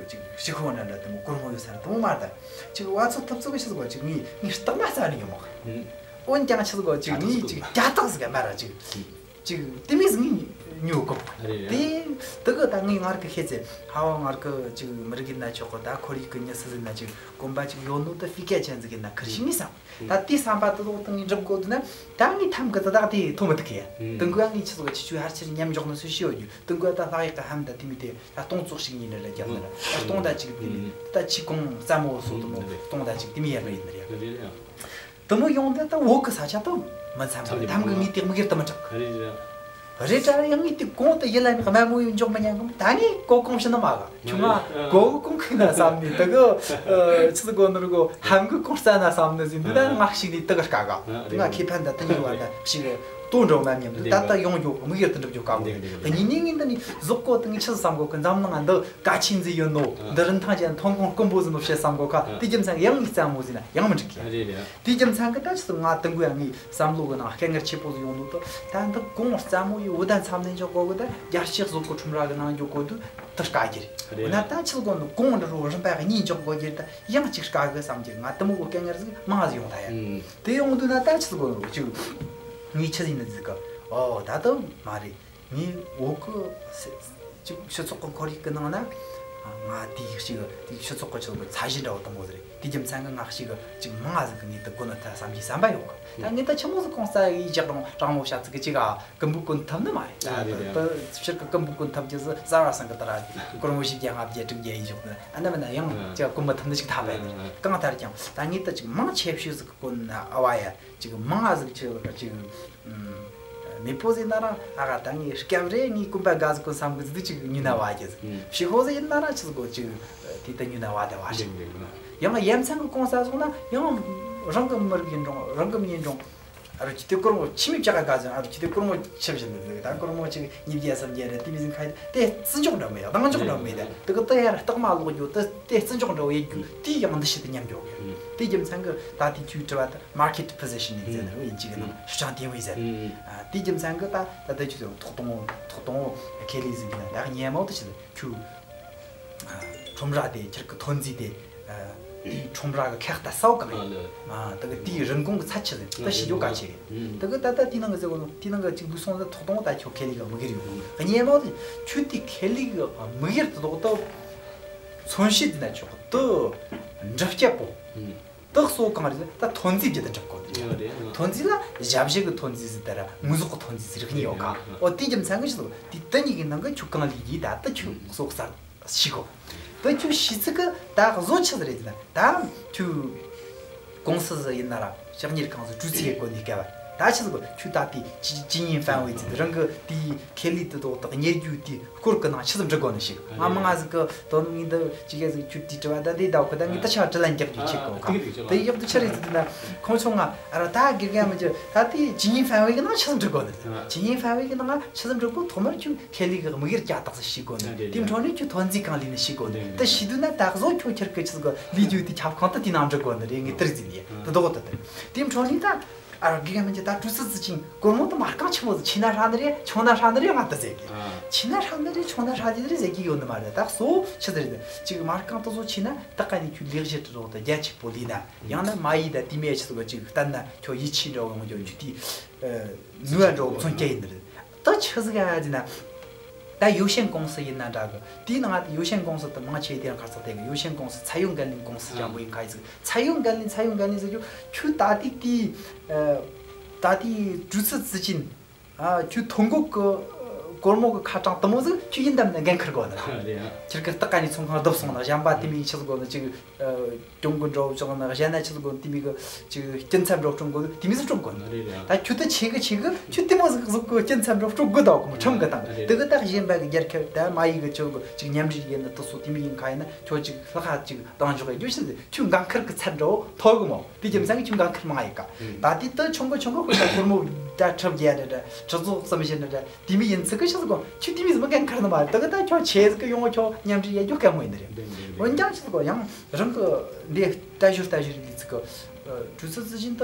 ཅིག་ཕྱི་ཁོ་འདྲ་འདྲ་དུ་མོ་གོར་མོ་ཡོད་ས་ར་དུ་མོ་མ་ད་ཅིག་བ་ཚོ་ཐུབ་ཚོད་ཆི་ཟིག་གོ་ཅིག་ངས་ངས་སྟག་མ་རྩ་ནས་ཡོང་མོ། འོན་ཀྱང་ཆི་ཟིག་གོ་ཅིག་ངས་ཅིག་ཀྱ་སྟག་ཟིག་མ་ར་ཅིག་ཅིག་དེ་མིན་ཟིག་ངས་ཉོ་གོ། དེ་དུ་གི་ད་ངས་ངར་གི་ཤེས་ཚེ་ཧ་བ་ངར་གི་ཅིག་མི་རིགས་ཡིན་ན་ཆོག་གོ། ད་ཁོར་ཡུག་གི་མྱི་སུ་ཟིག་ན་ཅིག་གོམ་པ་ཅིག་ཡོད་ནོ་ད་ཧྥི་ཀ་ཅན་ཟིག་ཡིན་ན་ཁུར་ཤི་ངས་བསམ། ད་དེ་བསམ་པ་དུ་ལོག་དང་ངས་འགྲུབ་དགོས་དུ་ན་ད་ངས་ཐམ་གི་ད་དག་དེ་ཐོ་མི་ཐུག་གི་ཡ། དུ་གི་ཨ་ངས་ཆི་ཟིག་གོ་ཆི་ཆུ་ཧར་ཆེར་མཉམ་འཇོག་ནོ་སུ་ཤི་ཡོད་རྒྱུ་དུ་གི་ད་ལྷག་ཡག་གི་ཧམ་ད་དེ་མི་དེ་ད་སྟོང་ཙོག་ཞིག་ཡིན་ནི་ར་རྒྱབ་ནི་ར་ད་སྟོང་ད་ཅིག་དེ་མི་ད་ཆི་གོང་རྩ་མོ་སོ་དུ་མོ་སྟོང་ད་ཅིག་དེ་མི་ཡར་ར་ཡིན་ནི་ར་ཡ། དུ་མོ་ཡོང་དུས་ད་བོད་གི་ས་ཆ་དུ་མི་འཚམ་གི་ཐམ་གི་ངས་དེ་དམིགས་ཡུལ་དུ་མི་འགྲུབ་གི་རེད་ར། རེད་ད་ཡང་ངས་དེ་གོང་དུ་ཡིད་ལ་ནི་དམའ་མོ་ཡོད་འཇོག་མི་ཉན་གི་ད་ངས་གོ་གོང་ཕྱི་ན་མ་ག་ཁྱོད་ང་གོ་གི་གོང་ཁུག་ན་བསམ་ནས་དུ་གི་ཆི་ཟིག་གོ་ནོ་རུ་གོ་ཧམ་གི་གོང་རྩ་ན་བསམ་ནི་ཟིན་འདི་ད་ང་ཞིག་ནས་དུ་གི་དཀའ་ག་དུ་ང་ཁེ་ཕན་ད་དུ་ཡོད་བ་ད་ཞིག་ལྟོ་འགྲོ་མ་ཉམས་འདི་ད་ད་ཡོང་འཇོག་དམིགས་ཡུལ་དུ་འགྲུབ་འཇོག་དཀའ་གོ་ད་ཉིན་ནས་ངས་འདི་ནས་གཟུགས་གོ་དུ་ངས་ཆི་ཟིག་བསམ་གོ་གི་འཛམ་གླིང་ང་འདི་གལ་ཆེན་ཟིག་ཡོད་ནོ། འདི་རིན་ཐང་ཅན་ཐོན་ཁུངས་དཀོན་པོ་ཟིག་ནོ་བཤད་བསམ་གོ་ཁ་དེ་རྒྱུ་མཚན་ཡང་ངས་རྩ་མོ་ཟིན་ན་ཡང་མི་འགྲིག་གི། དེ་རྒྱུ་མཚན་གི་ད་ཆི་ང་དུ་འགོ་ཡང་ངའི་བསམ་བློ་གི་ནང་དཀའ་ངལ་ཆེ་པོ་ཟིག་ཡོང་ནོ་ད་ད་འདི་གོང་རྩ་མོ་ཡི་འུ་ད་མཚམས་ནས་འཇོག་གོ་གི་ད་རྒྱལ་སྤྱི་གཟུགས་པོ་ཁྲོམ་ར་གི་ནང་འཇོག་གོ་དུས་དུ་དཀའ་གི་རེད། འོ་ན་ད་ཆི་གོ་ནི་གོང་འདི་རུ་རིམ་པ་གཉིས་འཇོག་གོ་གི་རེད། ད་ཡང་གཅིག་དཀའ་གི་བསམ་གི་ང་དུ་མོ་གི་དཀའ་ངལ་ཟིག་མང་ཟིག་ཡོང་ད་ཡ། དེ་ཡོང་དུས་ན་ད་ཆི་གོ་ནི་གཅིག་ངས་ཆི་ཟིག་ནི་ཟིག་གི་ཨོ་ད་དུ་མ་རེད། ངས་བོད་གི་སི་ཅིག་སྤྱི་ཚོགས་ཀྱི་ཁོར་ཡུག་གི་ནང་ན་ང་དེའི་ཞིག་དེའི་སྤྱི་ཚོགས་ཀྱི་ཆེད་དུ་ཚད་གཞི་འདྲ་བོ་དང་པོ་ཟེར་དེའི་རྒྱུ་མཚན་གྱིས་ང་ཞིག་ཅིག་མང་ང་ཟིག་གི་ངས་དེ་དགོས་ནི་ད་བསམ་གྱི་བསམ་པ་ཡོད་གི། ད་ངས་ད་ཆི་མོ་ཟིག་གོང་ས་ཡིས་ཅག་རང་དྲང་མོ་བྱ་ཚིག་གི་ཅིག་ཨ་ཀུན་པོ་ཀུན་ཐུབ་ནི་མ་རེད། ད་ཕྱིར་གི་ཀུན་པོ་ཀུན་ཐུབ་ཀྱི་ཟི་ཟ་བ་སང་གི་ད་ར་སྐོར་མོ་བཞི་བརྒྱ་ལྔ་བརྒྱ་དྲུག་བརྒྱ་ཡིན་ཞོག་ནི་ཨ་ན་མ་ན་ཡང་ཅག་ཀུན་པོ་ཐུབ་ནི་ཞིག་ཐག་པ་ཡིན་གང་ལྟར་ཀྱང་ད་ངས་ད་ཅིག་མང་ཆེ་ཤོས་ཟིག་གི་གོ་ན་ཨ་བ་ཡ་ཅིག་མང་ང་ཟིག་ཆེ་བ་ཅིག་མི་པོ་ཟིག་ན་རང་ཨ་ག་ད་ངའི་སྐབས་རེ་ངའི་ཀུན་པ་དགའ་ཟིག་ཀུན་བསམ་གི་ཟིག་ཅིག་ཉུ་ན་བ་རྒྱ་ཟིག་ཕྱི་ཧོ་ཟིག་ཡིན་ན་རང་ཆི་ཟིག་གོ་ཅིག་དེ་ད་ཉུ་ན་བ་དེ་བ་ཞིག་ཡང་ཡ་མཚན་གི་གོང་ས་སོང་ན་ཡང་རང་གི་མི་རིགས་ཡིན་རུང་རང་གི་མི་ཡིན་རུང་ཨ་རུ་ཅི་དེ་ཀོར་མོ་ཆི་མི་བྱ་ག་དགའ་ཟིག་ཨ་རུ་ཅི་དེ་ཀོར་མོ་ཆི་བཞིན་ཟིག་ད་ཀོར་མོ་ཅིག་ཉིས་བརྒྱ་སུམ་བརྒྱ་རེ་དེ་མི་ཟིན་ཁ་དེ་བརྩི་འཇོག་འདྲ་མེད་ཡ་སྡང་འཇོག་འདྲ་མེད་དེ་དེ་གི་ད་ཡ་ར་རྟགས་མ་ལོག་རྒྱུ་དེ་དེ་བརྩི་འཇོག་འདྲ་བོ་ཡེད་རྒྱུ་དེ་ཡང་འདི་ཞིག་ཏུ་མཉམ་འཇོག་གི་དེ་རྒྱུ་མཚན་གི་ད་དེ་ཁྱོའི་དྲི་བ་ད། Market positioning ཟེར་ན་ཡིན་གཅིག་གི་ནང་ཧྲི་ཅང་ཏིང་ཝེ་ཟེར། དེའི་རྒྱུ་མཚན་གི་ད་ད་ལྟ་ཆུ་ཚོད་ཐོག་དང་ཐོག་དང་ཁེ་ལི་ཟིག་ན་ད་ཉེ་མོ་དུ་ཆུ་ཚོད་ཁྱུ་ཁྲོམ་ར་དེ་ཁྱེར་གི་ཐོན་རྫས་དེ་ཁྲོམ་ར་གི་ཁེག་ད་སའོ་གང་ཡིན། ད་གི་དེའི་རིན་གོང་གི་ཚད་ཆི་ཟིག་ད་ཞི་རྒྱོ་ག་ཆེ་གི་ད་གི་ད་ད་དེའི་ནང་གི་ཟེར་གོ་ནོ་དེའི་ནང་གི་གཅིག་ལུས་སོང་ད་ཐོག་དང་ད་ཁྱོ་ཁེ་ལི་གི་དམིགས་ཡུལ་ཡོད་གི་ཉེ་མོ་དུ་ཆུ་དེ་ཁེ་ལི་གི་དམིགས་ཡུལ་དུ་ལོག་ད་མཚོན་བྱེད་དེ་ན་ཆོག་གི་ད་འགྲུབ་སྐྱབས་པོ། ཏག་སོ་གང་རེད་ད་ཐོན་རྫས་བརྒྱུད་དུ་འགྲུབ་དགོས་ཡོད་རེད། ཐོན་རྫས་ལ་ཞབས་ཞུ་གི་ཐོན་རྫས་ཟིག་དེ་ར་དངོས་ཟོག་གི་ཐོན་རྫས་ཟིག་རིགས་གཉིས་ཡོད་ག་འོ་དེའི་རྒྱུ་མཚན་གི་ཞིག་དེ་དེ་གཉིས་ཀྱི་ནང་གི་ཁྱོད་གང་ལས་ཡིན་ད་ད་ཁྱོད་གསོག་གསར་ཤི་གོ་ད་ཁྱོད་ཤི་ཚིག་གི་ད་བཟོ་ཆི་ཟིག་རེད་ན་ད་ཁྱོད་ཀུང་སི་ཟིག་ཡིན་ན་ར་ཕྱག་གཉེར་ཁང་ཟིག་གྲུ་ཚིག་ཡེ་གོ་ནི་སྐལ་བ། ད་ཆི་ཟིག་གོ་ཁྱོད་ད་དེ་ཅི་ཅི་ཡིན་ཧྥན་ཝེ་ཙི་རང་གི་དེའི་ཁེ་ལི་དེ་དོག་དག་ཉེ་རྒྱུ་དེ་སྐོར་གི་ནང་ཆི་ཟིག་འབྲི་དགོ་ནི་ཞིག་ང་མི་ང་ཟིག་གི་དོན་ངའི་འདི་ཅི་ག་ཟིག་ཁྱོད་དེ་དྲི་བ་ད་དེ་ད་ཁོ་ད་ངའི་ད་ཆ་དྲི་ལན་རྒྱག་རྒྱུ་ཆེ་གོ་ཁ་དེ་ཡག་ཏུ་ཆི་རེད་ཟིག་དེ་ན་ཁོང་ཚོ་ང་ཨ་ར་ད་དགེ་རྒན་མི་ཅི་ད་དེ་ཅི་ཡིན་ཧྥན་ཝེ་གི་ནང་ཆི་ཟིག་འབྲི་དགོ་ནི་ཅི་ཡིན་ཧྥན་ཝེ་གི་ནང་ཆི་ཟིག་འབྲི་དགོ་ཐོག་མར་ཁྱོད་ཁེ་ལི་གི་དམིགས་ཡུལ་ཀྱ་དག་ས་ཤེས་དགོ་ནི་དེ་འཕྲོ་ནས་ཁྱོད་ཐོན་རྫས་གང་ལས་ནི་ཤེས་དགོ་ནི་དེ་ཤེས་དུས་ན་ད་གཟོད་ཁྱོད་ཁྱེར་གི་ཆི་ཟིག་ལས་རྒྱུ་དེ་ཁྱབ་ཁོང་ད་དེ་ནང་འབྲི་དགོ་ནི་རེད་ངའི་དེར་ཟིན་ཡ་དེ་དོག་ད་དེ་དེ་འཕྲོ་ནས་ད། ཨ་ར་དགེ་རྒན་མི་ཅི་ད་ཀྲུའུ་ཙི་ཙི་ཅིང་སྒོར་མོ་དུ་མ་རྐང་ཆི་མོ་ཟིག་ཆི་ན་ཧྲ་ནི་རེད་ཆུང་ན་ཧྲ་ནི་རེད་ང་ད་ཟེར་གི་ཆི་ན་ཧྲ་ནི་རེད་ཆུང་ན་ཧྲ་ནི་རེད་ཟེར་གི་ཡོད་ནི་མ་རེད། ད་གཙོ་བོ་ཆི་ཟེར་ཅིག་མ་རྐང་དུ་བཟོ་ཆི་ན་ད་ག་ནི་ཁྱོད་ལེགས་བཤད་རོགས་ད་རྒྱ་ཆིག་པོ་ལི་ན་ཡང་ན་མ་ཡི་ད་དེ་མེད་ཆི་ཟིག་ཅིག་བསྟན་ན་ཁྱོད་ཡིད་ཆེས་འདྲ་བོ་ཡོང་རྒྱུ་ཆུ་དེ་ནུས་པ་འདྲ་བོ་མཚོན་སྐྱེ་ཡིན་ནི་རེད། ད་ཆི་ཟིག་ཨ་ཟེར་ན། ད་ཡོ་ཤན་ཀུང་སི་ཡིན་ན་འདྲ་གི་དེའི་ནང་ང་ཡོ་ཤན་ཀུང་སི་དུ་མང་ཆེ་དེ་རང་ཁ་ཚག་དེ་གི་ཡོ་ཤན་ཀུང་སི་ཚ་ཡོང་འགན་ལེན་ཀུང་སི་ཅང་པོ་ཡིན་ཁ་ཡི་ཟིག་ཚ་ཡོང་འགན་ལེན་ཚ་ཡོང་འགན་ལེན་ཟེར་རྒྱུ་ཁྱོད་ད་དེ་དེའི་ད་དེའི་ཀྲུའུ་ཙི་ཙི་ཅིན་ཨ་ཁྱོད་ཐོན་འགོག་གི་སྒོར་མོ་གི་ཁ་གྲངས་དུ་མོ་ཟིག་ཁྱོད་ཡིན་དམ་ནས་འགན་འཁུར་དགོ་ནི་རེད། ཁྱེད་ཀྱི་སྟག་ཀ་ནས་ཚོང་ཁང་བརྡིབས་སོང་ན་གཞན་པ་དེ་མིན་ཆི་ཟིག་དགོ་ནི་ཅིག་གྱོང་གུན་འགྲོ་བྱུང་ན་གཞན་ན་ཆི་ཟིག་གོ་དེ་མི་གི་ཅིག་སྐྱིན་ཚབ་འགྲོ་སྤྲོད་གོ་དེ་མི་ཟིག་སྤྲོད་གོ་ནི་རེད་རེད། ད་ཁྱོད་དེ་ཆེ་གི་ཆེ་གི་ཁྱོད་དེ་མོ་ཟིག་ཟིག་གོ་སྐྱིན་ཚབ་འགྲོ་སྤྲོད་གོ་དག་གོ་ཁྲམ་གི་དང་དེ་གི་ད་གཞན་པ་གི་རྒྱལ་ཁབ་ད་མ་ཡི་གི་ཆོ་གི་ཅིག་མཉམ་རིག་ཡིན་ན་དུ་སོ་དེ་མི་ཡིན་ཁ་ཡིན་ན་ཁྱོད་ཅིག་ལྷག་ཧ་ཅིག་དང་འཇོག་གི་རྒྱུ་ཕྱིན་ཟིག་ཁྱོད་འགན་ཁུར་གི་ཚད་འགྲོ་ཐོ་གི་མོ་དེ་རྒྱུ་མཚན་གི་ཁྱོད་འགན་ཁུར་མང་ཡི་ག་ད་དེ་དུ་ཆུང་གི་ཆུང་གི་ཁོ་ད་སྒོར་མོ་ད་ཁྲབ་རྒྱ་རེད་ད་ཁྲི་ཚོ་བསམ་བཞིན་རེད་ད། དེ་མི་ཡིན་ཚིག་གི་ཆི་ཟིག་གོ་ཁྱོད་དེ་མི་ཟིག་མི་འགན་ཁུར་ནི་མ་རེད། ད་གི་ད་ཁྱོད་ཆེ་ཟིག་གི་ཡོང་ཁྱོད་མཉམ་འབྲེལ་ཡ་རྒྱུ་དཀའ་མོ་ཡིན་ནི་རེད། འོན་ཀྱང་ཆི་ཟིག་གོ་ཡང་རང་གི་འདི་ལྟ་ཞོར་ལྟ་ཞོར་ལི་ཚིག་གི་ཀྲུའུ་ཙི་ཙི་ཅིན་ད་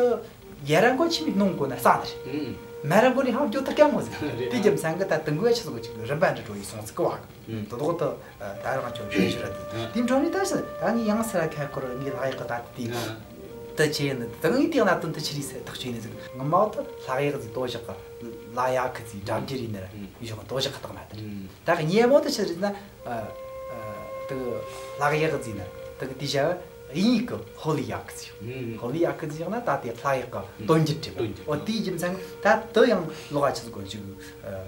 ཡ་ར་མགོ་ཆི་མི་ནོང་གོ་ན་ས་ནི་རེད། མ་ར་མགོ་ནི་ཧང་རྒྱུ་ད་དཀའ་མོ་ཟིག་རེད། དེ་རྒྱུ་མཚན་གི་ད་དུང་གོ་ཆི་ཟིག་གོ་ཅིག་རིམ་པ་འདྲ་འགྲོ་ཡི་སོང་ཚིག་གི་བ་གི་དོ་དོ་ད་ད་རང་ཁྱོད་ལྟ་ཞོར་ར་དེ་དེ་འགྲོ་ནི་ད་ཞི་ད་ངས་ཡང་སེ་ར་ཁ་ཁོར་ངས་ལྷག་ཡག་གི་ད་དེ་ད་ཆེ་ནི་ད་ངས་དེ་གནད་དོན་ད་ཆི་རེད་ཟེར་ཐག་ཆོད་ནི་ཟིག་ངི་མ་བ་ད་ལྷག་ཡག་ཟིག་དོ་བཞག་གི་ལ་ཡག་གི་ཟིག་འགྲམ་རྒྱུ་རེད་ནི་ར་ཡོད་ཞོག་དོ་བཞག་གི་ད་གནད་དེ་རེད། ད་གི་ཉེ་མོ་དུ་ཆི་རེད་ན། ཨ་ཨ་དུ་ལག་གཡག་ཟིན་ན་དུ་གི་དེ་བྱ་དབྱིན་ཡིག་གི་ཧོ་ལི་ཡག་གི་ཟིན། ཧོ་ལི་ཡག་གི་ཟིན་ན་ད་དེ་ལྷ་གཡག་གི་དོན་འགྱུར་འགྲེལ་པ། འོ་དེའི་རྒྱུ་མཚན་ད་དུ་ཡང་ལོག་ཨ་ཆི་ཟིག་གོ་ཅིག་ཨ་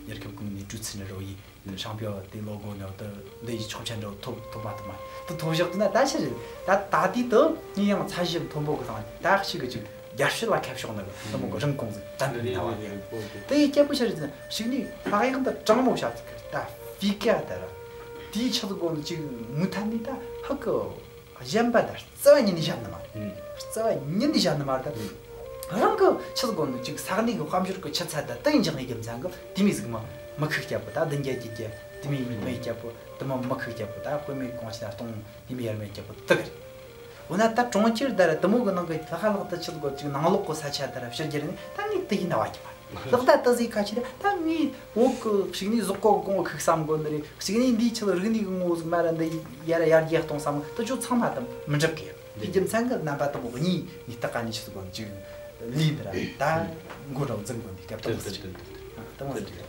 ཡར་ཁབ་ཀུན་ནས་གྲུ་ཚིན་རོ་ཡི་ཤང་པེའོ་དེ་ལོ་གོ་ནོ་དུ་འདི་ཡི་ཆོག་མཆན་འགྲོ་ཐོབ་ཐོབ་མ་ཐོབ་མ་དུ་ཐོབ་བཞག་དུ་ན་ད་ཆི་རེད། ད་ད་དེ་དུ་ངས་ཡང་ཚ་ཞིབ་མཐོན་པོ་གི་སང་ད་ཞིག་གི་ཅིག་རྒྱལ་སྤྱི་ལ་ཁ་ཕྱོགས་ནི་དུ་མོ་གི་རིན་གོང་ཟིག་བསྟན་པའི་ནང་བ་ཡིན། དེ་ཡི་སྐྱེ་བོ་ཤར་ཟིན་ཞིག་ནི་ལྷག་ཡག་འདི་དྲང་མོ་བྱ་ཚིག་གི་ད་ཕི་ཀ་ད་ར་དེའི་ཆི་ཟིག་གོ་ནི་ཅིག་མུ་མཐའ་ནི་ད་ཧ་གི་གཞན་པ་ད་རྩ་བ་ཉིད་ནས་བཞག་ནི་མ་རེད། རྩ་བ་ཉིད་ནས་བཞག་ནི་མ་རེད། ད་རང་གི་ཆི་ཟིག་གོ་ནི་ཅིག་ས་གནས་གི་དཔལ་འབྱོར་གི་ཆུ་ཚད་ད་དེ་ཡིན་འཇག་ནི་རྒྱུ་མཚན་གི་དེ་མི་ཟིག་མ་མི་ཁུག་སྐྱ་པོ་ད་བདུན་བརྒྱད་བརྒྱད་བརྒྱད་དེ་མི་མི་སྐྱ་པོ་དེ་མ་མི་ཁུག་སྐྱ་པོ་ད་དཔེ་མེད་གོང་ཆེ་ན་གཏོང་དེ་མི་ཡར་མེད་སྐྱ་པོ་དེ་གི་རེད། འོ་ན་ད་གྲོང་ཁྱེར་དར་དུ་མོ་གི་ནང་གི་ལྷག་ལྷག་ཏུ་ཆི་ཟིག་གོ་ཅིག་ནང་ལོག་གི་ས་ཆ་དར་ཕྱི་རྒྱལ་ནི་ད་ངས་དེ་ཡིན་ན་བ་ཀྱི་མ་ལག་ད་ཏི་ཟིག་ཁ་ཆི་ད་ད་ངས་འོག་གི་ཞིག་ནས་ཟོག་གོ་གོང་ཁུག་བསམ་གོ་ནི་རེད། ཞིག་ནས་འདིའི་ཆི་ལ་རིག་ནས་གི་ངོ་ཟིག་མ་ར་འདི་ཡར་ཡར་རྒྱས་གཏོང་བསམ་གི་ད་ཅོ་ཚང་མ་ད་མི་འགྲིག་གི་ཡ་དེ་རྒྱུ་མཚན་གི་རྣམ་པ་དུ་མོ་གཉིས་ངས་ད་ག་ནས་ཆི་ཟིག་གོ་ཅིག་ལས་འདི་ར་ད་མགོ་ར་འཛིན་གོ་འདི་སྐབས་དུ་མོ་ཟིག་རེད།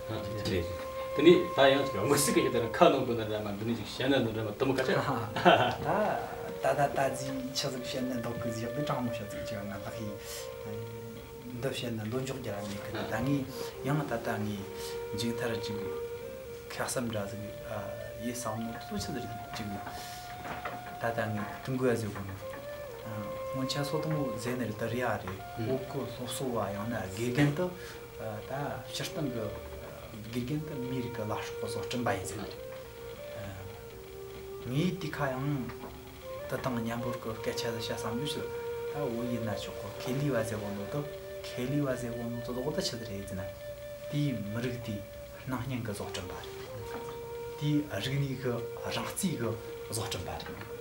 དེ་ནས་ད་ཡང་ཅིག་དམིགས་བསལ་གི་ཡི་དེ་ན་ཁ་ནང་དུ་ན་ར་མ་འདི་ནས་ཅིག་བཤད་ན་ནི་ར་མ་དུ་མོ་ཁ་ཆ། ད་ད་ད་ད་ཟིག་ཆི་ཟིག་བཤད་ན་འདོག་གི་ཟིག་དེ་དྲང་མོ་བཤད་ཟིག་ཅིག་ང་ལག་ཡིན། འདི་བཤད་ན་འདོན་འཇོག་རྒྱ་ར་མེད་གི་ད་ངས་ཡང་ད་ལྟ་ངས་མཇུག་མཐར་ཅིག་ཁ་བསམ་འདྲ་ཟིག་ཡེ་བསམ་མོ་ཐུག་ཆི་ཟིག་ཅིག་ད་ལྟ་ངས་ཀྲུང་གོ་ཟེར་གོ་ནོ་སྔོན་ཆད་སོ་དུ་མོ་ཟེར་ནི་རེད་ད་རེད་ཨ་རེད། བོད་གི་སློབ་གསོ་བ་ཡང་ན་དགེ་རྒན་དུ་ད་སྤྱིར་བཏང་གི་དགེ་རྒན་དུ་མིའི་རིགས་ཀྱི་ལ་སྲོག་གི་བཟོ་སྐྲུན་པ་ཡིན་ཟེར་ནི་རེད། ངས་དེ་ཁ་ཡང་དུ་དང་མཉམ་པོར་གི་སྐད་ཆ་ཟིག་བཤད་བསམ་རྒྱུ་ཞིག་ད་བོད་ཡིན་ན་ཆོག་གི་ཁེ་ལི་བ་ཟེར་བོ་ནོ་དུ་ཁེ་ལི་བ་ཟེར་བོ་ནོ་དུ་དོག་ད་ཆི་ཟིག་རེད་ཟེར་ན་དེའི་མི་རིགས་དེའི་སྣང་བརྙན་གི་བཟོ་སྐྲུན་པ་རེད། དེའི་རིག་གནས་གི་རང་རྩིས་གི་བཟོ་སྐྲུན་པ་རེད།